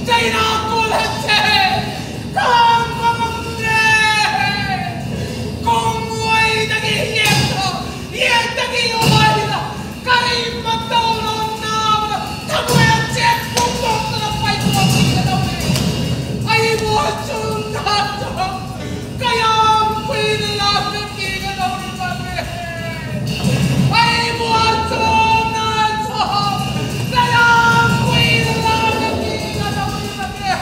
ꯆꯩꯅꯥ ꯀꯣꯜꯍꯟꯁꯦ꯫ ꯈꯥꯡꯕ ꯉꯝꯗ꯭ꯔꯦ꯫ ꯈꯣꯡꯑꯣꯏꯗꯒꯤ ꯌꯦꯠꯇ, ꯌꯦꯠꯇꯒꯤ ꯑꯣꯏꯗ ꯀꯔꯤ ꯃꯇꯧꯅꯣ ꯅꯥꯕꯗ ꯊꯃꯣꯏ ꯑꯆꯦꯠ ꯐꯣꯡꯗꯣꯛꯇꯅ ꯄꯥꯏꯊꯣꯛꯈꯤꯒꯗꯧꯔꯦ꯫ ꯑꯩꯕꯨ ꯑꯁꯨꯝꯅ ꯀꯌꯥꯝ ꯀꯨꯏꯅ ꯂꯥꯛꯅꯈꯤꯒꯗꯧꯔꯤꯕꯒꯦ? ꯑꯩꯕꯨ ꯑꯁꯨꯝꯅ ꯁꯨꯝ ꯀꯌꯥꯝ ꯀꯨꯏꯅ ꯂꯥꯛꯅꯈꯤꯒꯗꯧꯔꯤꯕꯒꯦ?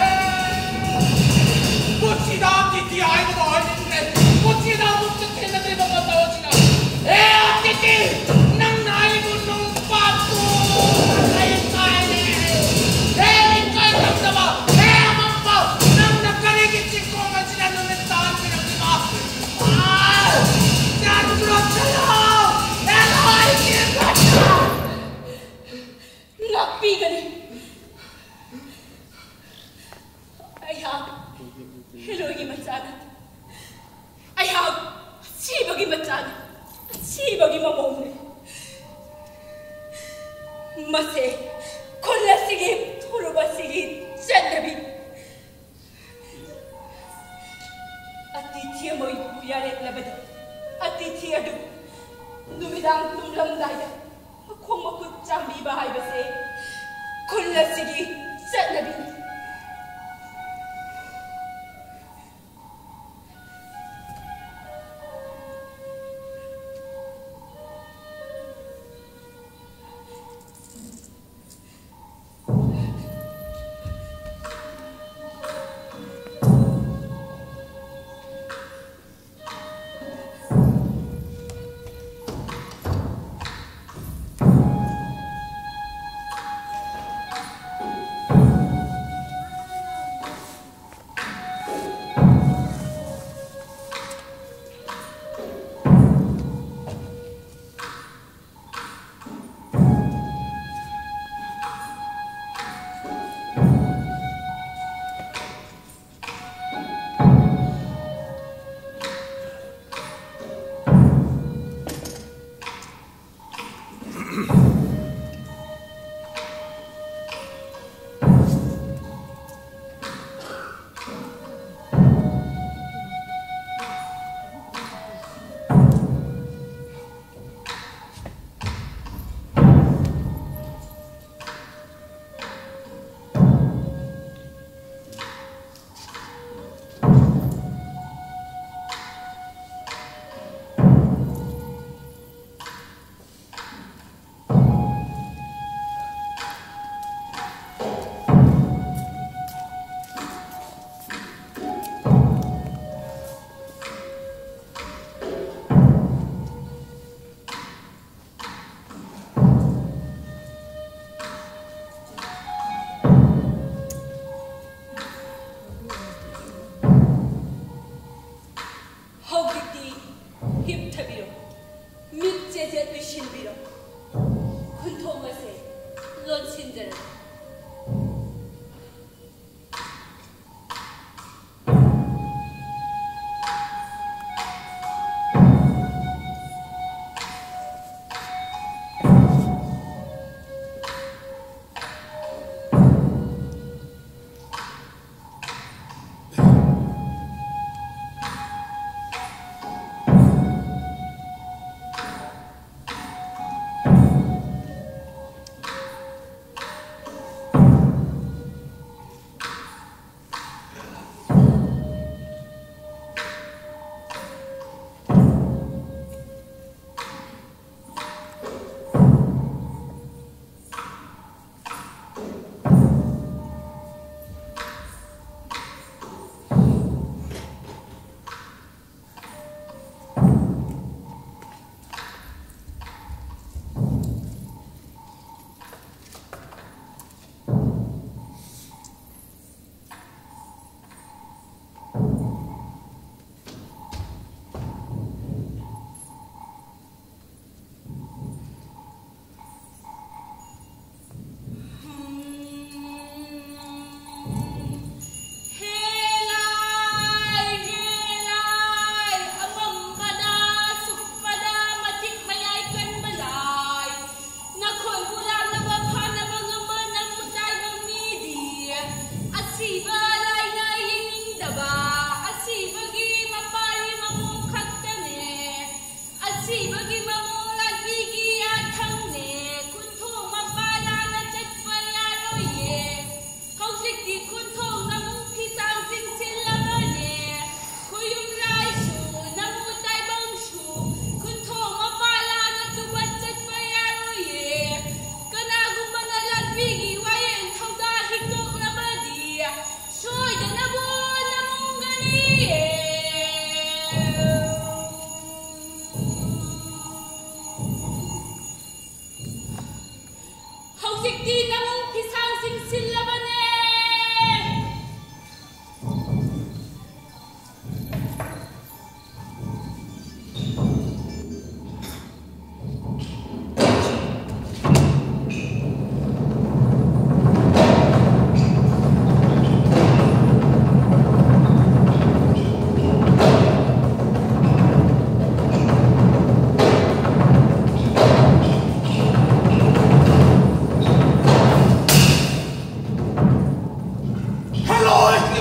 ꯄꯨꯟꯁꯤꯗ ꯀꯤꯇꯤ ꯍꯥꯏꯕꯗꯣ ꯑꯣꯏꯅꯤꯡꯗ꯭ꯔꯦ꯫ ꯄꯨꯟꯁꯤꯗ ꯑꯃꯨꯛꯇ ꯊꯦꯡꯅꯗ꯭ꯔꯤꯕ ꯃꯇꯧ ꯑꯁꯤꯗ꯫ ꯑꯦ, ꯀꯤꯇꯤ, ꯅꯪꯅ ꯑꯩꯕꯨ ꯅꯨꯡ ꯄꯥꯠꯇꯨꯅ ꯂꯩ ꯀꯥꯏꯔꯦ꯫ ꯑꯦ, ꯏꯀꯥꯏ ꯈꯪꯗꯕ, ꯑꯦ, ꯑꯃꯝꯕ, ꯅꯪꯅ ꯀꯔꯤꯒꯤ ꯆꯤꯡꯈꯣꯡ ꯑꯁꯤꯗ ꯅꯨꯃꯤꯠ ꯇꯥꯍꯟꯕꯤꯔꯝꯂꯤꯕ? ꯑꯥ! ꯆꯠꯈ꯭ꯔꯣ, ꯆꯠꯂꯣ! ꯍꯦꯔꯣꯏꯟꯒꯤ ꯃꯆꯥ! ꯉꯥꯛꯄꯤꯒꯅꯤ꯫ ꯑꯩꯍꯥꯛ ꯍꯦꯔꯣꯏꯒꯤ ꯃꯆꯥꯅꯤ꯫ ꯑꯩꯍꯥꯛ ꯑꯁꯤꯕꯒꯤ ꯃꯆꯥꯅꯤ꯫ ꯑꯁꯤꯕꯒꯤ ꯃꯃꯧꯅꯤ꯫ ꯃꯁꯦ ꯈꯨꯜ ꯑꯁꯤꯒꯤ ꯐꯨꯔꯨꯞ ꯑꯁꯤꯒꯤ ꯆꯠꯅꯕꯤ꯫ ꯑꯇꯤꯊꯤ ꯑꯃ ꯌꯥꯔꯦꯠꯂꯕꯗꯤ ꯑꯇꯤꯊꯤ ꯑꯗꯨ ꯅꯨꯃꯤꯗꯥꯡ ꯇꯨꯝꯂꯝꯗꯥꯏꯗ ꯃꯈꯣꯡ ꯃꯈꯨꯠ ꯆꯥꯝꯕꯤꯕ ꯍꯥꯏꯕꯁꯦ ꯈꯨꯜ ꯑꯁꯤꯒꯤ ꯆꯠꯅꯕꯤꯅꯤ꯫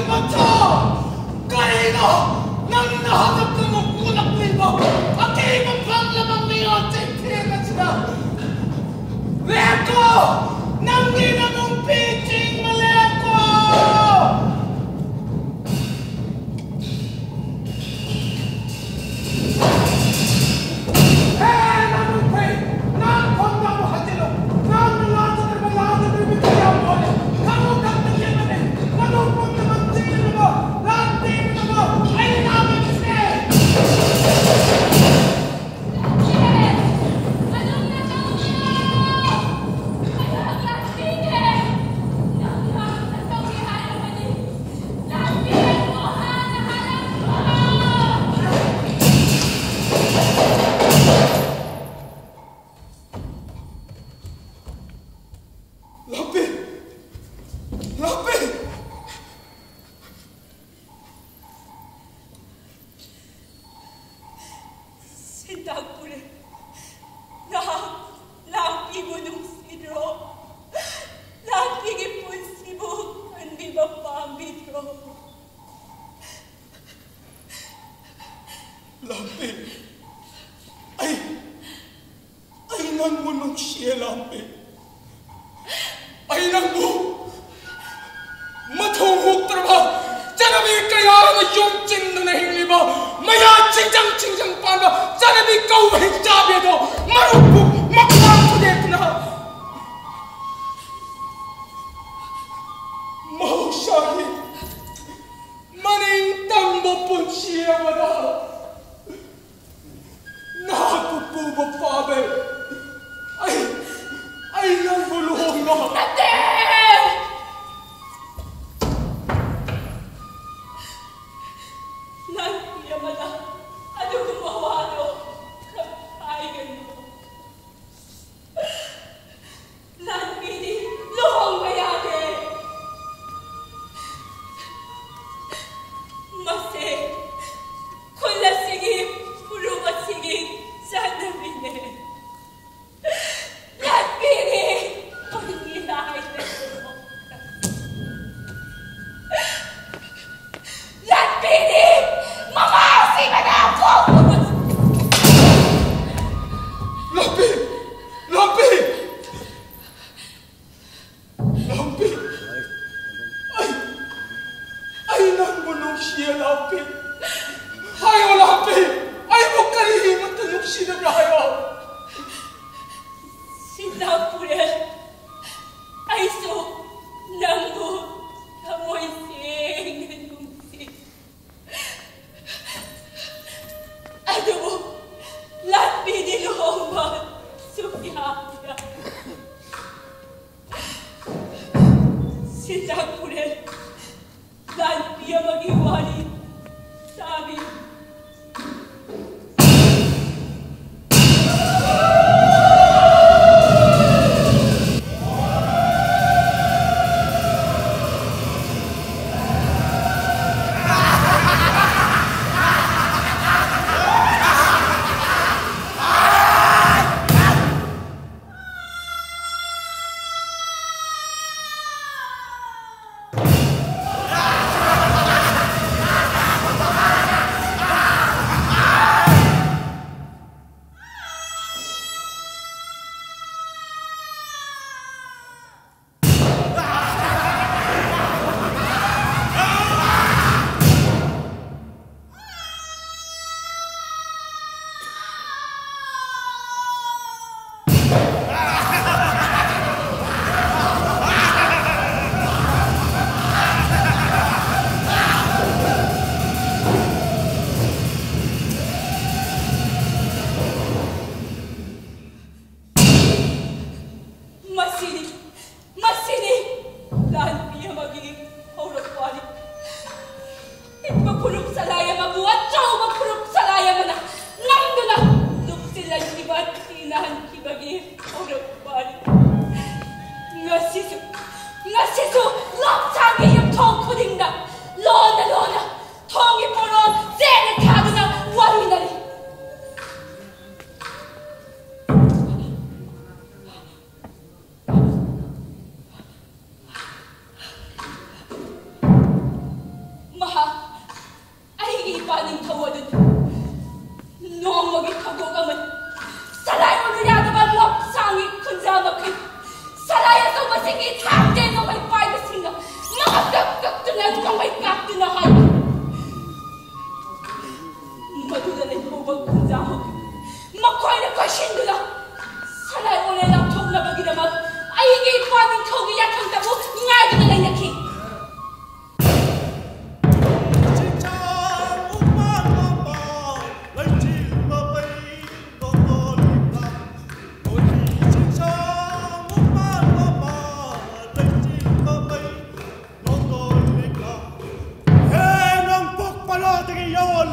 ꯃꯆꯥ! ꯀꯔꯤꯅꯣ ꯅꯪꯅ ꯍꯧꯖꯤꯛꯇ ꯑꯃꯨꯛ ꯎꯠꯂꯛꯂꯤꯕ ꯑꯀꯤꯕ ꯐꯪꯂꯕ ꯃꯤꯑꯣꯏ ꯆꯩꯊꯦꯡ ꯑꯁꯤꯗ? ꯂꯦꯞꯀꯣ! ꯅꯪꯒꯤ ꯅꯕꯨꯡ ꯄꯤ ꯆꯤꯡꯕ ꯂꯦꯞꯀꯣ! ꯂꯥꯛꯄꯤ! ꯂꯥꯛꯄꯤ! ꯁꯤꯟꯇꯥꯛꯄꯨꯔꯦ, ꯅꯍꯥꯛ ꯂꯥꯛꯄꯤꯕꯨ ꯅꯨꯡꯁꯤꯗ꯭ꯔꯣ? ꯂꯥꯛꯄꯤꯒꯤ ꯄꯨꯟꯁꯤꯕꯨ ꯀꯟꯕꯤꯕ ꯄꯥꯝꯕꯤꯗ꯭ꯔꯣ? ꯂꯥꯛꯄꯤ, ꯑꯩ, ꯑꯩ ꯅꯪꯕꯨ ꯅꯨꯡꯁꯤꯌꯦ, ꯂꯥꯛꯄꯤ꯫ ꯑꯩ ꯅꯪꯕꯨ ꯃꯊꯧ ꯍꯨꯛꯇ꯭ꯔꯕ ꯆꯠꯅꯕꯤ ꯀꯌꯥ ꯑꯃ ꯌꯣꯝꯁꯤꯟꯗꯨꯅ ꯍꯤꯡꯂꯤꯕ ꯃꯌꯥ ꯆꯤꯡꯖꯪ ꯆꯤꯡꯖꯪ ꯄꯥꯟꯕ ꯆꯠꯅꯕꯤ ꯀꯧꯕ ꯍꯤꯡꯆꯥꯕꯤ ꯑꯗꯣ ꯃꯔꯨꯞꯄꯨ ꯃꯈ꯭ꯋꯥꯡ ꯊꯨꯗꯦꯛꯇꯨꯅ ꯃꯍꯧꯁꯥꯒꯤ ꯃꯅꯤꯡ ꯇꯝꯕ ꯄꯨꯟꯁꯤ ꯑꯃꯗ ꯅꯍꯥꯛꯄꯨ ꯄꯨꯕ ꯄꯥꯝꯃꯦ꯫ ꯑꯩ, ꯑꯩ ꯅꯪꯕꯨ ꯂꯨꯍꯣꯡꯕ ꯅꯠꯇꯦ! ꯂꯥꯟꯃꯤ ꯑꯃꯗ ꯑꯗꯨꯒꯨꯝꯕ ꯋꯥꯗꯣ ꯍꯥꯏꯒꯅꯨ꯫ ꯂꯥꯟꯃꯤꯗꯤ ꯂꯨꯍꯣꯡꯕ ꯌꯥꯗꯦ꯫ ꯃꯁꯦ ꯈꯨꯜ ꯑꯁꯤꯒꯤ ꯐꯨꯔꯨꯞ ꯑꯁꯤꯒꯤ ꯆꯠꯅꯕꯤꯅꯦ꯫ ꯂꯥꯟꯃꯤꯗꯤ ꯈꯨꯜꯒꯤ ꯂꯥꯏꯅꯦ꯫ ꯅꯨꯡꯁꯤꯌꯦ ꯂꯥꯛꯄꯤ꯫ ꯍꯥꯏꯌꯣ ꯂꯥꯛꯄꯤ, ꯑꯩꯕꯨ ꯀꯔꯤꯒꯤꯗꯃꯛꯇ ꯅꯨꯡꯁꯤꯗꯕ꯭ꯔꯥ ꯍꯥꯏꯌꯣ꯫ ꯁꯤꯟꯗꯥꯛ ꯄꯨꯔꯦꯜ, ꯑꯩꯁꯨ ꯅꯪꯕꯨ ꯊꯃꯣꯏ ꯁꯦꯡꯅ ꯅꯨꯡꯁꯤ꯫ ꯑꯗꯨꯕꯨ ꯂꯥꯛꯄꯤꯗꯤ ꯂꯨꯍꯣꯡꯕ ꯁꯨꯛꯌꯥ ꯌꯥ-, ꯁꯤꯟꯗꯥꯛ ꯄꯨꯔꯦꯜ, ꯂꯥꯟꯃꯤ ꯑꯃꯒꯤ ꯋꯥꯔꯤ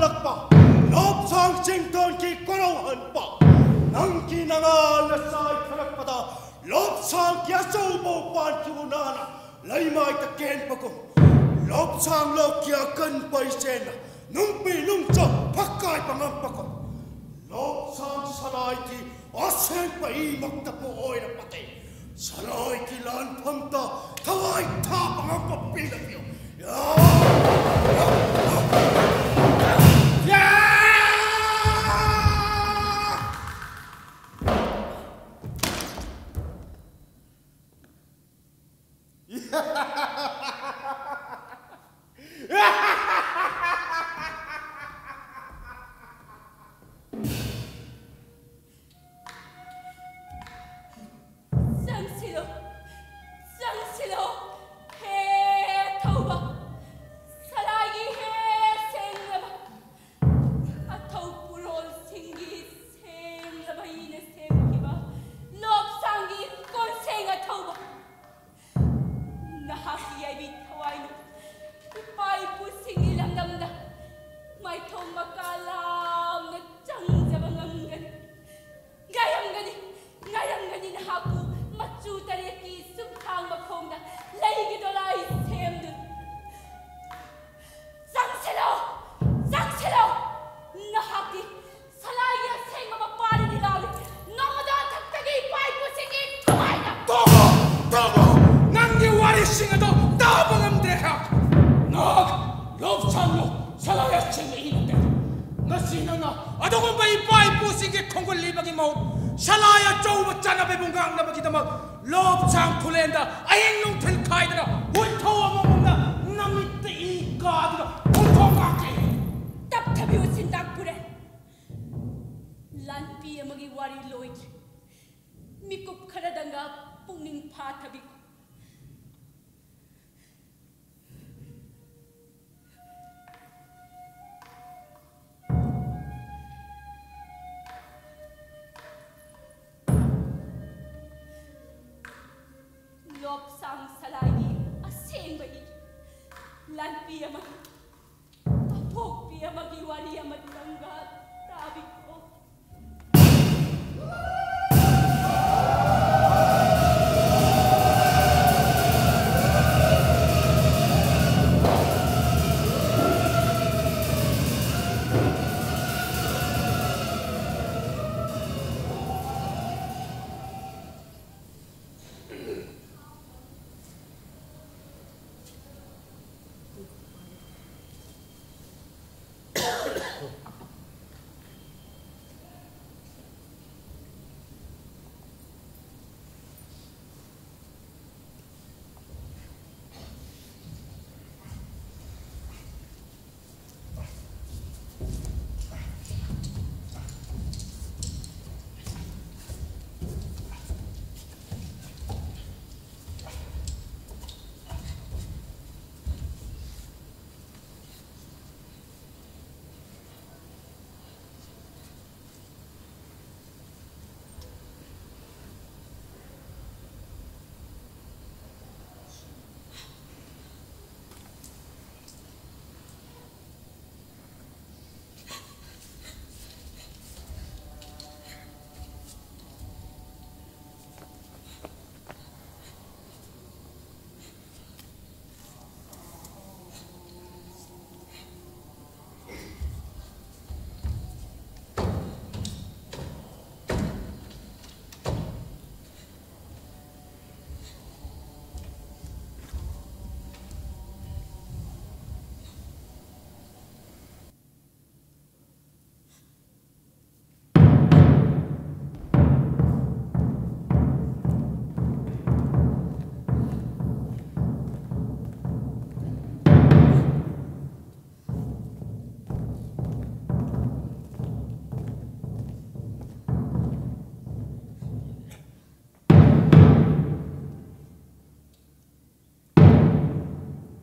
ꯂꯣꯞꯁꯥꯡ ꯆꯤꯡꯗꯣꯟꯒꯤ ꯀꯣꯔꯧꯍꯟꯕ, ꯅꯪꯒꯤ ꯅꯉꯥꯜꯅ ꯆꯥꯏꯊꯔꯛꯄꯗ ꯂꯣꯞꯁꯥꯡꯒꯤ ꯑꯆꯧꯕ ꯎꯄꯥꯟꯒꯤ ꯎꯅꯥꯅ ꯂꯩꯃꯥꯏꯗ ꯀꯦꯟꯕꯒꯨꯝ, ꯂꯣꯞꯁꯥꯡ ꯂꯣꯛꯀꯤ ꯑꯀꯟꯕ ꯏꯆꯦꯟꯅ ꯅꯨꯡꯄꯤ ꯅꯨꯡꯆ ꯐꯛꯀꯥꯏꯕ ꯉꯝꯕꯒꯨꯝ, ꯂꯣꯞꯁꯥꯡ ꯁꯂꯥꯏꯒꯤ ꯑꯁꯦꯡꯕ ꯏꯃꯛꯇꯕꯨ ꯑꯣꯏꯔꯕꯗꯤ, ꯁꯂꯥꯏꯒꯤ ꯂꯥꯟꯐꯝꯗ ꯊꯋꯥꯏ ꯊꯥꯕ ꯉꯝꯕ ꯄꯤꯔꯕꯤꯌꯨ꯫ ꯆꯪꯁꯤꯜꯂꯣ, ꯆꯪꯁꯤꯜꯂꯣ, ꯍꯦ ꯊꯧꯕ, ꯁꯂꯥꯏꯒꯤ ꯍꯦ ꯁꯦꯡꯂꯕ, ꯑꯊꯧ ꯄꯨꯔꯣꯜꯁꯤꯡꯒꯤ ꯁꯦꯡꯂꯕ ꯏꯅ ꯁꯦꯝꯈꯤꯕ ꯂꯣꯞꯁꯥꯡꯒꯤ ꯀꯣꯟꯁꯦꯡ ꯑꯊꯧꯕ꯫ ꯅꯍꯥꯛꯀꯤ ꯌꯥꯏꯕꯤ ꯊꯋꯥꯏꯅ ꯏꯄꯥ ꯏꯄꯨꯁꯤꯡꯒꯤ ꯂꯝꯗꯝꯗ ꯃꯥꯏꯊꯣꯡ ꯃꯀꯥ ꯂꯥꯝꯅ ꯆꯪꯖꯕ ꯉꯝꯒꯅꯤ꯫ ꯉꯥꯏꯔꯝꯒꯅꯤ, ꯉꯥꯏꯔꯝꯒꯅꯤ ꯅꯍꯥꯛꯄꯨ ꯃꯆꯨ ꯇꯔꯦꯠꯀꯤ ꯆꯨꯝꯊꯥꯡ ꯃꯈꯣꯡꯗ ꯂꯩꯒꯤ ꯗꯣꯂꯥꯏ ꯁꯦꯝꯗꯨꯅ꯫ ꯆꯪꯁꯤꯜꯂꯣ, ꯆꯪꯁꯤꯜꯂꯣ꯫ ꯅꯍꯥꯛꯇꯤ ꯁꯂꯥꯏꯒꯤ ꯑꯁꯦꯡꯕ ꯃꯄꯥꯅꯤꯗꯤ ꯂꯥꯎꯔꯤ꯫ ꯅꯣꯡꯃꯗꯣꯟ ꯊꯛꯇꯒꯤ ꯏꯄꯥ ꯏꯄꯨꯁꯤꯡꯒꯤ ꯊꯋꯥꯏꯅ꯫ ꯇꯣꯛꯂꯣ, ꯇꯣꯛꯂꯣ꯫ ꯅꯪꯒꯤ ꯋꯥꯔꯤꯁꯤꯡ ꯑꯗꯣ ꯇꯥꯕ ꯉꯝꯗ꯭ꯔꯦ ꯑꯩꯍꯥꯛ꯫ ꯅꯍꯥꯛ ꯂꯣꯞꯁꯥꯡꯂꯣ, ꯁꯂꯥꯏ ꯑꯁꯦꯡꯕ ꯏ ꯅꯠꯇꯦ꯫ ꯉꯁꯤ ꯅꯪꯅ ꯑꯗꯨꯒꯨꯝꯕ ꯏꯄꯥ ꯏꯄꯨꯁꯤꯡꯒꯤ ꯈꯣꯡꯒꯨꯜ ꯂꯤꯕꯒꯤ ꯃꯍꯨꯠ ꯁꯂꯥꯏ ꯑꯆꯧꯕ ꯆꯠꯅꯕꯤꯕꯨ ꯉꯥꯛꯅꯕꯒꯤꯗꯃꯛ ꯂꯣꯞꯁꯥꯡ ꯈꯨꯂꯦꯟꯗ ꯑꯍꯤꯡ ꯅꯨꯡꯊꯤꯜ ꯈꯥꯏꯗꯅ ꯍꯨꯏꯊꯧ ꯑꯃꯃꯝꯅ ꯅꯃꯤꯠꯇ ꯏ ꯀꯥꯗꯨꯅ ꯈꯣꯡꯊꯣꯡ ꯉꯥꯛꯂꯤ꯫ ꯇꯞꯊꯕꯤꯌꯨ ꯁꯤꯟꯇꯥꯛ ꯄꯨꯔꯦꯟ꯫ ꯂꯥꯟꯄꯤ ꯑꯃꯒꯤ ꯋꯥꯔꯤ ꯂꯣꯏꯗ꯭ꯔꯤ꯫ ꯃꯤꯀꯨꯞ ꯈꯔꯗꯪꯒ ꯄꯨꯛꯅꯤꯡ ꯐꯥꯊꯕꯤꯌꯨ꯫ ꯂꯣꯞꯁꯥꯡ ꯁꯂꯥꯏꯒꯤ ꯑꯁꯦꯡꯕ ꯏ, ꯂꯥꯟꯄꯤ ꯑꯃꯒꯤ ꯑꯄꯣꯛꯄꯤ ꯑꯃꯒꯤ ꯋꯥꯔꯤ ꯑꯃꯇꯪꯒ ꯇꯥꯕꯤꯈꯣ꯫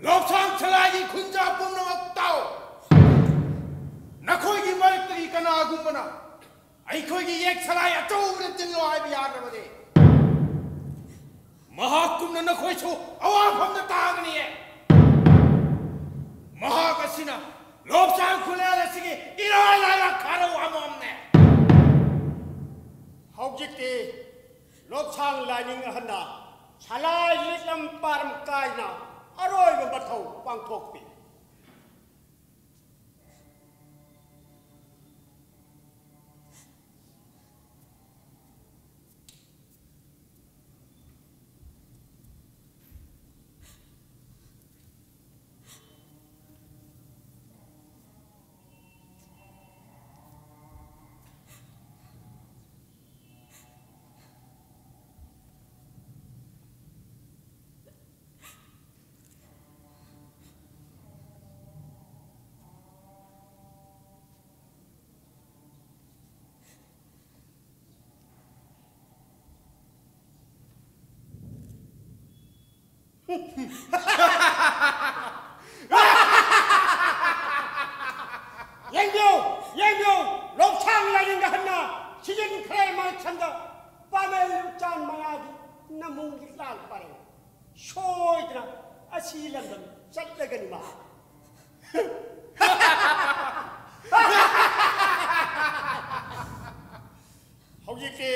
ꯂꯣꯛꯁꯥꯡ ꯁꯂꯥꯏꯒꯤ ꯈꯨꯟꯖꯥ ꯄꯨꯝꯅꯃꯛ ꯇꯥꯎ! ꯅꯈꯣꯏꯒꯤ ꯃꯔꯛꯇꯒꯤ ꯀꯅꯥꯒꯨꯝꯕꯅ ꯑꯩꯈꯣꯏꯒꯤ ꯌꯦꯛ ꯁꯂꯥꯏ ꯑꯆꯧꯕꯗ ꯇꯤꯜꯂꯣ ꯍꯥꯏꯕ ꯌꯥꯗ꯭ꯔꯕꯗꯤ, ꯃꯍꯥꯛꯀꯨꯝꯅ ꯅꯈꯣꯏꯁꯨ ꯑꯋꯥꯐꯝꯗ ꯇꯥꯒꯅꯤꯌꯦ꯫ ꯃꯍꯥꯛ ꯑꯁꯤꯅ ꯂꯣꯛꯁꯥꯡ ꯂꯣꯛꯁꯥꯡ ꯂꯥꯏꯅꯤꯡ ꯑꯍꯟꯅ ꯁꯂꯥꯏ ꯂꯤꯛꯂꯝ ꯄꯥꯔꯝ ꯀꯥꯏꯅ ꯑꯔꯣꯏꯕ ꯃꯊꯧ ꯄꯥꯡꯊꯣꯛꯄꯤ꯫ ꯌꯦꯡꯕꯤꯌꯨ, ꯌꯦꯡꯕꯤꯌꯨ, ꯂꯣꯛꯁꯥꯡ ꯂꯥꯏꯅꯤꯡ ꯑꯍꯟꯅ ꯁꯤꯖꯤꯟꯈ꯭ꯔꯦ ꯃꯥꯏꯁꯪꯗ ꯄꯥꯃꯦꯜ ꯎꯆꯥꯟ ꯃꯉꯥꯒꯤ ꯅꯃꯨꯡꯒꯤ ꯂꯥꯜ ꯄꯔꯦꯡ꯫ ꯁꯣꯏꯗꯅ ꯑꯁꯤ ꯂꯝꯗꯝ ꯆꯠꯂꯒꯅꯤ ꯃꯥ꯫ ꯍꯧꯖꯤꯛꯇꯤ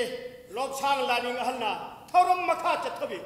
ꯂꯣꯛꯁꯥꯡ ꯂꯥꯏꯅꯤꯡ ꯑꯍꯜꯅ ꯊꯧꯔꯝ ꯃꯈꯥ ꯆꯠꯊꯕꯤ꯫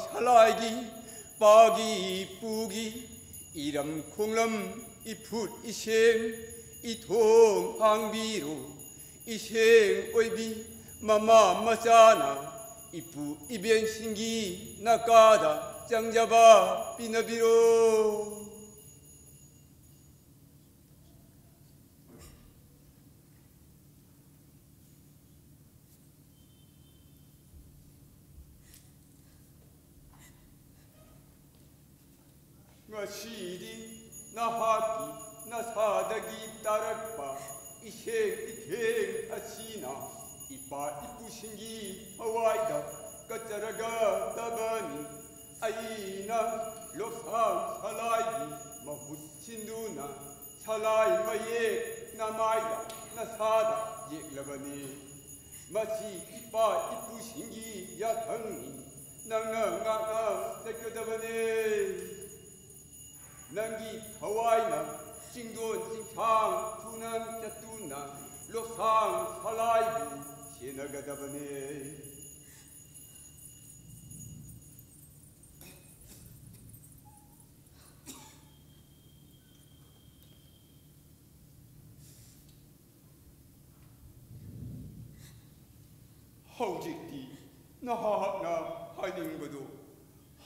ꯁꯂꯥꯏꯒꯤ ꯄꯥꯒꯤ ꯄꯨꯒꯤ ꯏꯔꯝ ꯈꯣꯡꯂꯝ ꯏꯐꯨꯠ ꯏꯁꯦꯡ ꯏꯊꯣꯡ ꯍꯥꯡꯕꯤꯔꯣ꯫ ꯏꯁꯦꯡ ꯑꯣꯏꯕꯤ ꯃꯃꯥ ꯃꯆꯥꯅ ꯏꯄꯨ ꯏꯕꯦꯟꯁꯤꯡꯒꯤ ꯅꯀꯥꯗ ꯆꯪꯖꯕ ꯄꯤꯅꯕꯤꯔꯣ꯫ ꯉꯁꯤꯗꯤ ꯅꯍꯥꯛꯀꯤ ꯅꯁꯥꯗꯒꯤ ꯇꯥꯔꯛꯄ ꯏꯁꯦꯡ ꯏꯊꯦꯡ ꯑꯁꯤꯅ ꯏꯄꯥ ꯏꯄꯨꯁꯤꯡꯒꯤ ꯊꯋꯥꯏꯗ ꯀꯠꯆꯔꯒꯗꯕꯅꯤ꯫ ꯑꯩꯅ ꯂꯣꯛꯁꯥꯡ ꯁꯂꯥꯏꯒꯤ ꯃꯍꯨꯠ ꯁꯤꯟꯗꯨꯅ ꯁꯂꯥꯏ ꯃꯌꯦꯛ ꯅꯃꯥꯏꯗ ꯅꯁꯥꯗ ꯌꯦꯛꯂꯕꯅꯤ꯫ ꯃꯁꯤ ꯏꯄꯥ ꯏꯄꯨꯁꯤꯡꯒꯤ ꯌꯥꯊꯪꯅꯤ꯫ ꯅꯪꯅ ꯉꯥꯛꯅ ꯆꯠꯀꯗꯕꯅꯦ꯫ ꯅꯪꯒꯤ ꯊꯋꯥꯏꯅ ꯆꯤꯡꯗꯣꯟ ꯆꯤꯡꯁꯥꯡ ꯊꯨꯅ ꯆꯠꯇꯨꯅ ꯂꯣꯛꯁꯥꯡ ꯁꯂꯥꯏꯕꯨ ꯁꯦꯟꯅꯒꯗꯕꯅꯦ꯫ ꯍꯧꯖꯤꯛꯇꯤ ꯅꯍꯥꯛꯅ ꯍꯥꯏꯅꯤꯡꯕꯗꯨ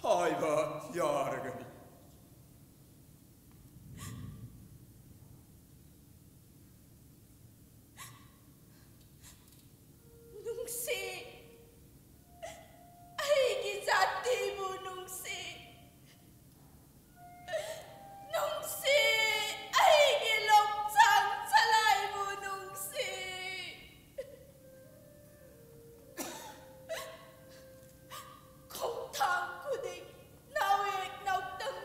ꯍꯥꯏꯕ ꯌꯥꯔꯒꯅꯤ꯫ ꯅꯨꯡꯁꯤ, ꯑꯩꯒꯤ ꯖꯥꯇꯤꯕꯨ ꯅꯨꯡꯁꯤ꯫ ꯅꯨꯡꯁꯤ, ꯑꯩꯒꯤ ꯂꯣꯛꯆꯥꯡ ꯁꯂꯥꯏꯕꯨ ꯅꯨꯡꯁꯤ꯫ ꯈꯣꯡꯊꯥꯡ ꯈꯨꯗꯤꯡ ꯅꯥꯎꯌꯦꯛ ꯅꯥꯎꯇꯝ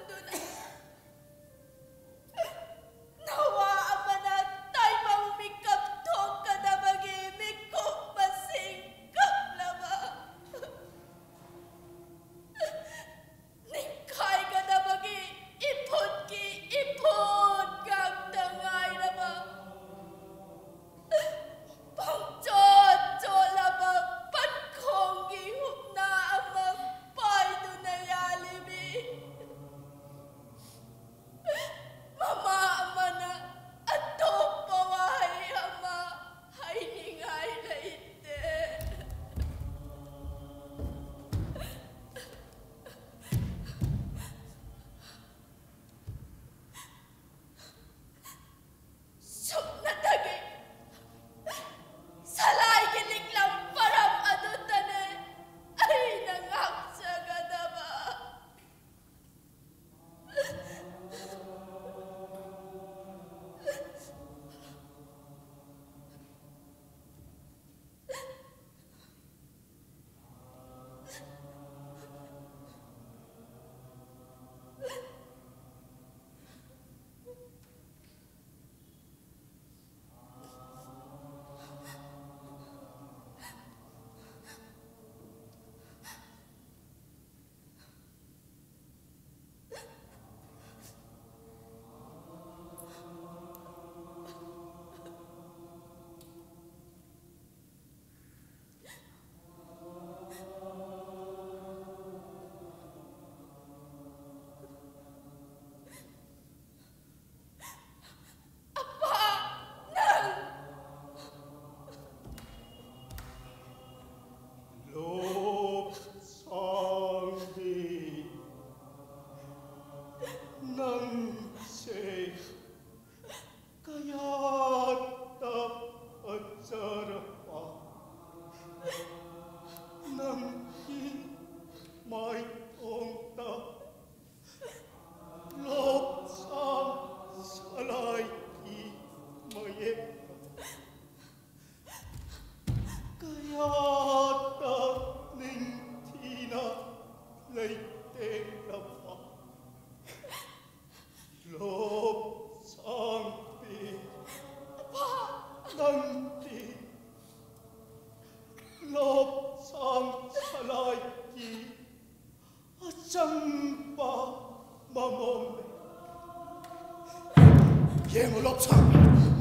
ꯅꯪꯁꯦ ꯀꯌꯥꯗ ꯐꯖꯔꯕ, ꯅꯪꯒꯤ ꯃꯥꯏꯊꯣꯡꯗ ꯂꯣꯛꯁꯥꯡ ꯁꯂꯥꯏꯒꯤ ꯃꯌꯦꯛ ꯀꯌꯥꯗ ꯅꯤꯡꯊꯤꯅ ꯂꯩꯇꯦꯡꯂꯕ ꯂꯣꯛꯁꯥꯡꯕꯤ, ꯅꯪꯗꯤ ꯂꯣꯛꯁꯥꯡ ꯁꯂꯥꯏꯒꯤ ꯑꯆꯝꯕ ꯃꯃꯣꯝꯅꯤ꯫ ꯌꯦꯡꯉꯨ ꯂꯣꯛꯁꯥꯡ,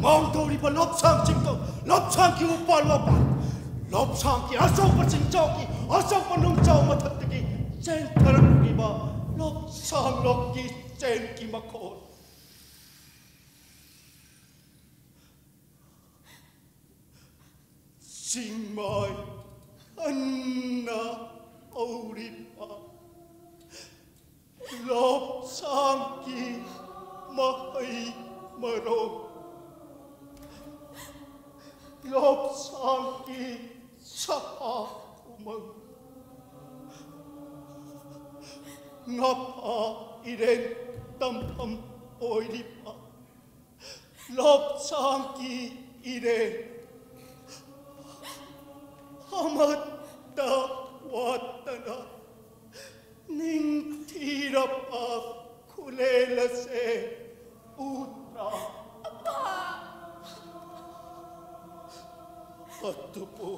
ꯃꯥꯡꯗꯧꯔꯤꯕ ꯂꯣꯛꯁꯥꯡꯁꯤꯡꯗꯣ, ꯂꯣꯛꯁꯥꯡꯒꯤ ꯎꯄꯥꯜ ꯋꯥꯄꯥꯜ, ꯂꯣꯛꯁꯥꯡꯒꯤ ꯑꯆꯧꯕ ꯆꯤꯡꯖꯥꯎꯒꯤ ꯑꯆꯧꯕ ꯅꯨꯡꯖꯥꯎ ꯃꯊꯛꯇꯒꯤ ꯆꯦꯟꯊꯔꯛꯂꯤꯕ ꯂꯣꯛꯁꯥꯡ ꯂꯣꯛꯀꯤ ꯆꯦꯟꯒꯤ ꯃꯈꯣꯜ꯫ ꯆꯤꯡꯃꯥꯏ ꯍꯟꯅ ꯍꯧꯔꯤꯕ ꯂꯣꯛꯁꯥꯡꯒꯤ ꯃꯍꯩ ꯃꯔꯣꯡ, ꯂꯣꯛꯁꯥꯡꯒꯤ ꯁꯥ ꯎꯃꯪ, ꯉꯥꯐꯥ ꯏꯔꯦꯟ ꯇꯝꯐꯝ ꯑꯣꯏꯔꯤꯕ ꯂꯣꯛꯁꯥꯡꯒꯤ ꯏꯔꯦꯟ, ꯑꯃꯠꯇ ꯋꯥꯠꯇꯅ ꯅꯤꯡꯊꯤꯔꯕ ꯈꯨꯂꯦꯜ ꯑꯁꯦ ꯎꯗ꯭ꯔꯥ? ꯑꯗꯨꯕꯨ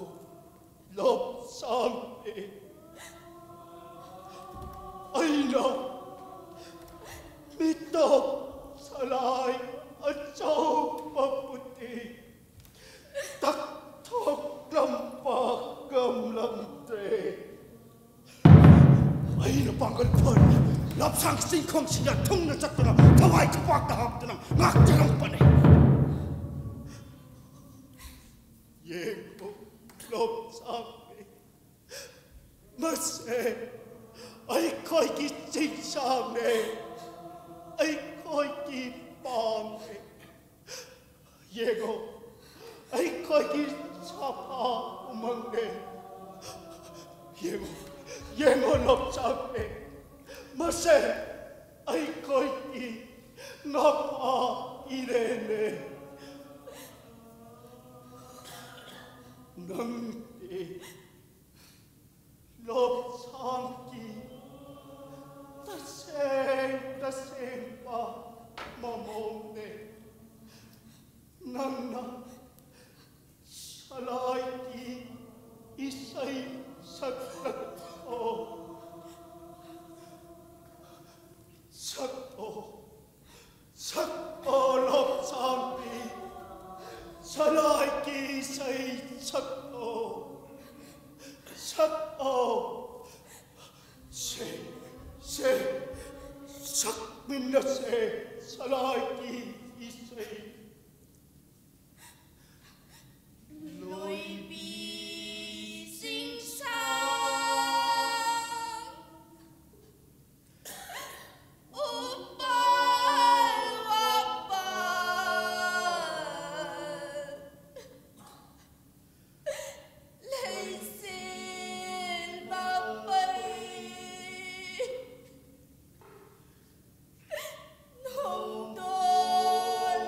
ꯂꯣꯛꯁꯥꯡꯕꯤ, ꯑꯩꯅ ꯃꯤꯇꯣꯞ ꯁꯂꯥꯏ ꯑꯆꯧꯕꯕꯨꯗꯤ ꯇꯛꯊꯣꯛꯂꯝꯕ ꯉꯝꯂꯝꯗ꯭ꯔꯦ꯫ ꯑꯩꯅ ꯄꯥꯡꯒꯜ ꯐꯅ ꯂꯣꯛꯁꯥꯡ ꯆꯤꯡꯈꯣꯡꯁꯤꯡꯗ ꯊꯨꯡꯅ ꯆꯠꯇꯨꯅ ꯊꯋꯥꯏ ꯈꯨꯄꯥꯛꯇ ꯍꯥꯞꯇꯨꯅ ꯉꯥꯛꯆꯔꯝꯕꯅꯤ꯫ ꯌꯦꯡꯉꯨ ꯂꯣꯛꯁꯥꯡꯕꯤ, ꯃꯁꯦ ꯑꯩꯈꯣꯏꯒꯤ ꯆꯤꯡꯁꯥꯡꯅꯦ꯫ ꯌꯦꯡꯉꯣ, ꯑꯩꯈꯣꯏꯒꯤ ꯁꯥꯐꯥ ꯎꯃꯪꯅꯦ꯫ ꯌꯦꯡꯉꯣ, ꯌꯦꯡꯉꯣ, ꯂꯣꯞꯆꯥꯡꯅꯦ꯫ ꯃꯁꯦ ꯑꯩꯈꯣꯏꯒꯤ ꯉꯥꯐꯥ ꯏꯔꯦꯟꯅꯦ꯫ ꯅꯪꯗꯤ ꯂꯣꯞꯆꯥꯡꯒꯤ ꯇꯁꯦꯡ ꯇꯁꯦꯡꯕ ꯃꯃꯣꯝꯅꯦ꯫ ꯅꯪꯅ ꯁꯂꯥꯏꯒꯤ ꯏꯁꯩ ꯁꯛꯂꯛꯑꯣ꯫ ꯁꯛꯑꯣ, ꯁꯛꯑꯣ, ꯂꯣꯞꯆꯥꯡꯕꯤ, ꯁꯂꯥꯏꯒꯤ ꯏꯁꯩ ꯁꯛꯑꯣ, ꯁꯛꯑꯣ꯫ ꯁꯦ, ꯁꯦ, ꯁꯛꯃꯤꯟꯅꯁꯦ ꯁꯂꯥꯏꯒꯤ ꯏꯁꯩ꯫ ꯂꯣꯏꯕꯤ ꯆꯤꯡꯁꯥꯡ ꯎꯄꯥꯜ ꯋꯥꯄꯥꯜ ꯂꯩꯆꯤꯜ ꯃꯄꯩ ꯅꯣꯡꯗꯣꯜ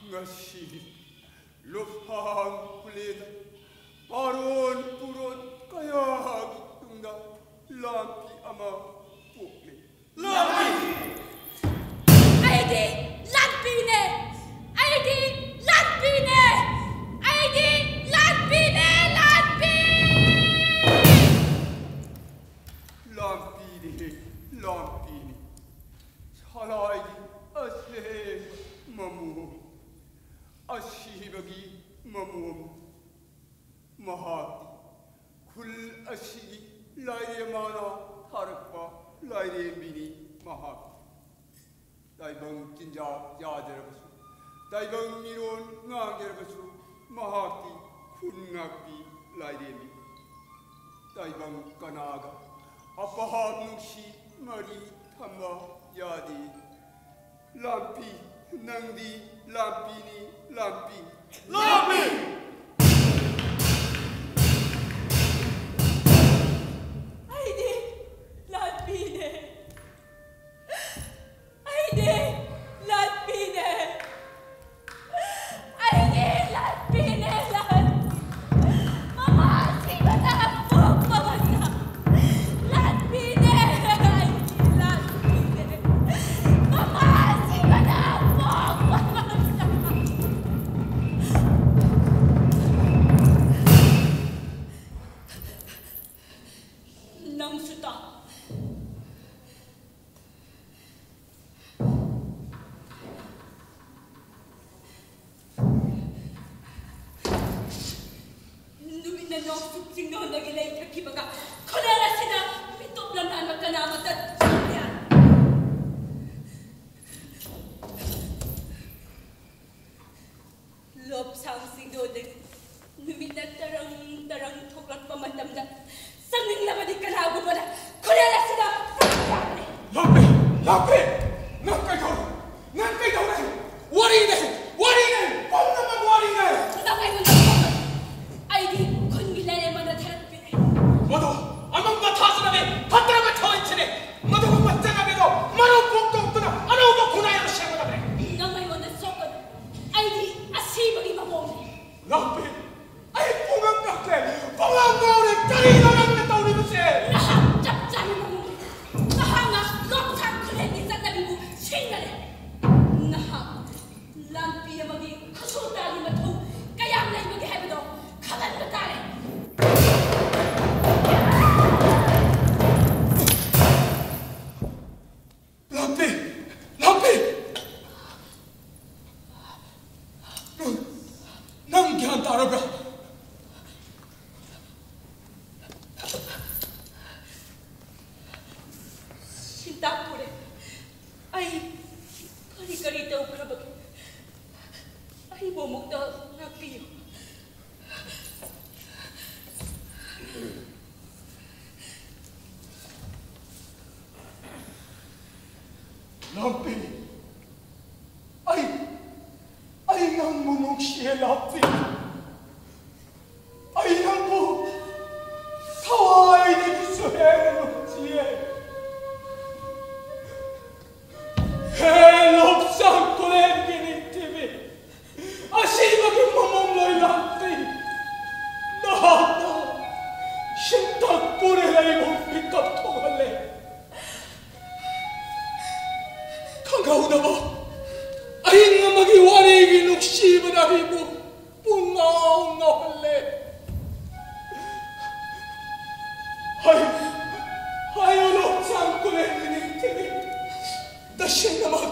ꯉꯁꯤꯒꯤ ꯂꯨꯐꯥꯡ ꯈꯨꯂꯦꯟꯗ ꯄꯥꯔꯣꯟ ꯄꯨꯔꯣꯟ ꯀꯌꯥꯒꯤ ꯇꯨꯡꯗ ꯂꯥꯟꯐꯤ ꯑꯃ ꯄꯣꯛꯂꯦ꯫ ꯂꯥꯟꯐꯤ! ꯑꯩꯗꯤ ꯂꯥꯟꯐꯤꯅꯦ! ꯑꯩꯗꯤ ꯂꯥꯟꯐꯤꯅꯦ! ꯑꯩꯗꯤ ꯂꯥꯟꯐꯤꯅꯦ, ꯂꯥꯟꯐꯤ! ꯂꯥꯟꯐꯤꯅꯦ, ꯂꯥꯟꯐꯤꯅꯦ꯫ ꯁꯂꯥꯏꯒꯤ ꯑꯁꯦꯡꯕ ꯃꯃꯣꯝ꯫ ꯑꯁꯤꯕꯒꯤ ꯃꯃꯣꯝ꯫ ꯃꯍꯥꯛꯇꯤ ꯈꯨꯜ ꯑꯁꯤꯒꯤ ꯂꯥꯏꯔꯦꯝꯃꯅ ꯊꯥꯔꯛꯄ ꯂꯥꯏꯔꯦꯝꯕꯤꯅꯤ ꯃꯍꯥꯛ꯫ ꯇꯥꯏꯕꯪ ꯆꯤꯟꯖꯥꯛ ꯆꯥꯖꯔꯕꯁꯨ, ꯇꯥꯏꯕꯪ ꯃꯤꯔꯣꯟ ꯉꯥꯡꯖꯔꯕꯁꯨ, ꯃꯍꯥꯛꯇꯤ ꯈꯨꯟ ꯉꯥꯛꯄꯤ ꯂꯥꯏꯔꯦꯝꯕꯤ꯫ ꯇꯥꯏꯕꯪ ꯀꯅꯥꯒ ꯑꯄꯥꯝ ꯅꯨꯡꯁꯤ ꯃꯔꯤ ꯊꯝꯕ ꯌꯥꯗꯦ꯫ ꯂꯥꯟꯐꯤ, ꯅꯪꯗꯤ ꯂꯥꯟꯐꯤꯅꯤ, ꯂꯥꯟꯐꯤ꯫ ꯂꯥꯟꯐꯤ! ꯑꯩꯗꯤ ꯂꯥꯟꯐꯤꯅꯦ꯫ ꯑꯩꯗꯤ ꯂꯥꯟꯐꯤꯅꯦ꯫ ꯑꯩꯗꯤ ꯂꯥꯟꯐꯤꯅꯦ, ꯂꯥꯟꯐꯤ꯫ ꯃꯃꯥ ꯁꯤꯕꯅ ꯄꯣꯛꯄ ꯃꯆꯥ꯫ ꯂꯥꯟꯐꯤꯅꯦ, ꯑꯩꯗꯤ ꯂꯥꯟꯐꯤꯅꯦ꯫ ꯃꯃꯥ ꯁꯤꯕꯅ ꯄꯣꯛꯄ ꯃꯆꯥ꯫ ꯅꯪꯁꯨ ꯇꯥꯎ꯫ ꯅꯨꯃꯤꯠꯅ ꯅꯣꯡꯆꯨꯞ ꯆꯤꯡꯗꯣꯟꯗꯒꯤ ꯂꯩꯊꯈꯤꯕꯒ ꯈꯨꯂꯦꯟ ꯑꯁꯤꯗ ꯃꯤꯇꯣꯞ ꯂꯝꯂꯥꯟꯕ ꯀꯅꯥꯃꯠꯇ ꯆꯪꯗꯦ꯫ ꯂꯣꯞꯁꯥꯡ ꯆꯤꯡꯗꯣꯟꯗꯒꯤ ꯅꯨꯃꯤꯠꯅ ꯇꯔꯪ ꯇꯔꯪ ꯊꯣꯛꯂꯛꯄ ꯃꯇꯝꯗ ꯆꯪꯅꯤꯡꯂꯕꯗꯤ ꯀꯅꯥꯒꯨꯝꯕꯅ ꯍꯦꯟꯅ ꯅꯨꯡꯁꯤꯌꯦ꯫ ꯍꯦ ꯂꯣꯛꯆꯥꯡ ꯀꯨꯂꯦꯟꯒꯤ ꯅꯤꯡꯊꯤꯕꯤ, ꯑꯁꯤꯕꯒꯤ ꯃꯃꯣꯝ ꯂꯣꯏ ꯂꯥꯛꯄꯤ, ꯅꯍꯥꯛꯅ ꯁꯤꯟꯇꯛ ꯄꯨꯔꯦ ꯂꯩꯕꯨꯡ ꯃꯤꯀꯞ ꯊꯣꯛꯍꯜꯂꯦ꯫ ꯈꯪꯍꯧꯗꯕ ꯑꯍꯤꯡ ꯑꯃꯒꯤ ꯋꯥꯔꯤꯒꯤ ꯅꯨꯡꯁꯤꯕꯅ ꯑꯩꯕꯨ ꯄꯨꯡꯉꯥꯎ ꯉꯥꯎꯍꯜꯂꯦ꯫ ꯍꯥꯏ, ꯍꯥꯏꯌꯨ ꯂꯣꯛꯆꯥꯡ ꯀꯨꯂꯦꯟꯒꯤ ꯅꯤꯡꯊꯤꯕꯤ, ꯇꯁꯦꯡꯅꯃꯛ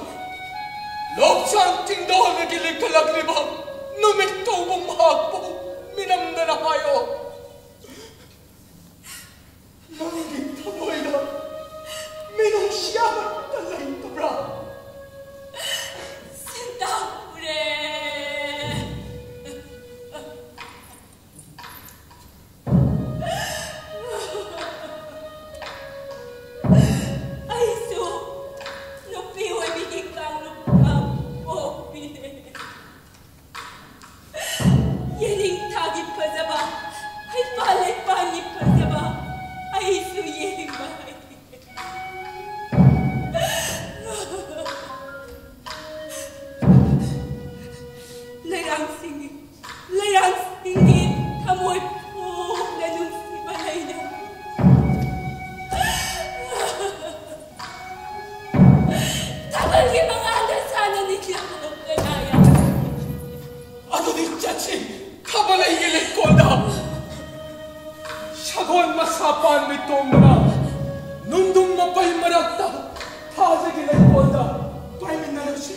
ꯂꯣꯛꯆꯥꯡ ꯊꯤꯡꯗꯣꯜꯗꯒꯤ ꯂꯤꯛꯈꯠꯂꯛꯂꯤꯕ ꯅꯨꯃꯤꯠ ꯀꯧꯕ ꯃꯍꯥꯛꯄꯨ ꯃꯤꯅꯝꯗꯅ ꯍꯥꯏꯌꯣ꯫ ꯅꯪꯒꯤ ꯊꯃꯣꯏꯗ ꯃꯤꯅꯨꯡꯁꯤ ꯑꯃꯠꯇ ꯂꯩꯇꯕ꯭ꯔꯥ? ꯁꯦꯟꯗꯥꯡ ꯄꯨꯔꯦ꯫ ꯑꯩꯁꯨ ꯅꯨꯄꯤ ꯑꯣꯏꯕꯤꯒꯤ ꯀꯥꯡꯂꯨꯞꯇ ꯄꯣꯛꯄꯤꯅꯦ꯫ ꯌꯦꯅꯤꯡꯊꯥꯒꯤ ꯐꯖꯕ, ꯍꯩꯄꯥꯜ ꯂꯩꯄꯥꯜꯒꯤ ꯐꯖꯕ ꯑꯩꯁꯨ ꯌꯦꯡꯕ ꯍꯩ꯫ ꯂꯩꯔꯥꯡꯁꯤꯡꯒꯤ, ꯂꯩꯔꯥꯡꯁꯤꯡꯒꯤ ꯊꯃꯣꯏ ꯐꯨꯝꯅ ꯅꯨꯡꯁꯤꯕ ꯂꯩꯅ꯫ ꯊꯥꯕꯜꯒꯤ ꯃꯉꯥꯜꯗ ꯁꯥꯟꯅꯅꯤꯡꯂꯕ ꯀꯅꯥ ꯌꯥꯎ? ꯑꯗꯨꯗꯤ ꯆꯠꯁꯤ, ꯊꯥꯕꯜꯂꯩꯒꯤ ꯂꯩꯀꯣꯜꯗ꯫ ꯁꯒꯣꯜ ꯃꯁꯥ ꯄꯥꯟꯕꯤ ꯇꯣꯡꯗꯨꯅ ꯅꯨꯡꯗꯨꯝ ꯃꯄꯩ ꯃꯔꯛꯇ ꯊꯥꯖꯒꯤ ꯂꯩꯀꯣꯜꯗ ꯄꯥꯏꯃꯤꯟꯅꯔꯁꯤ꯫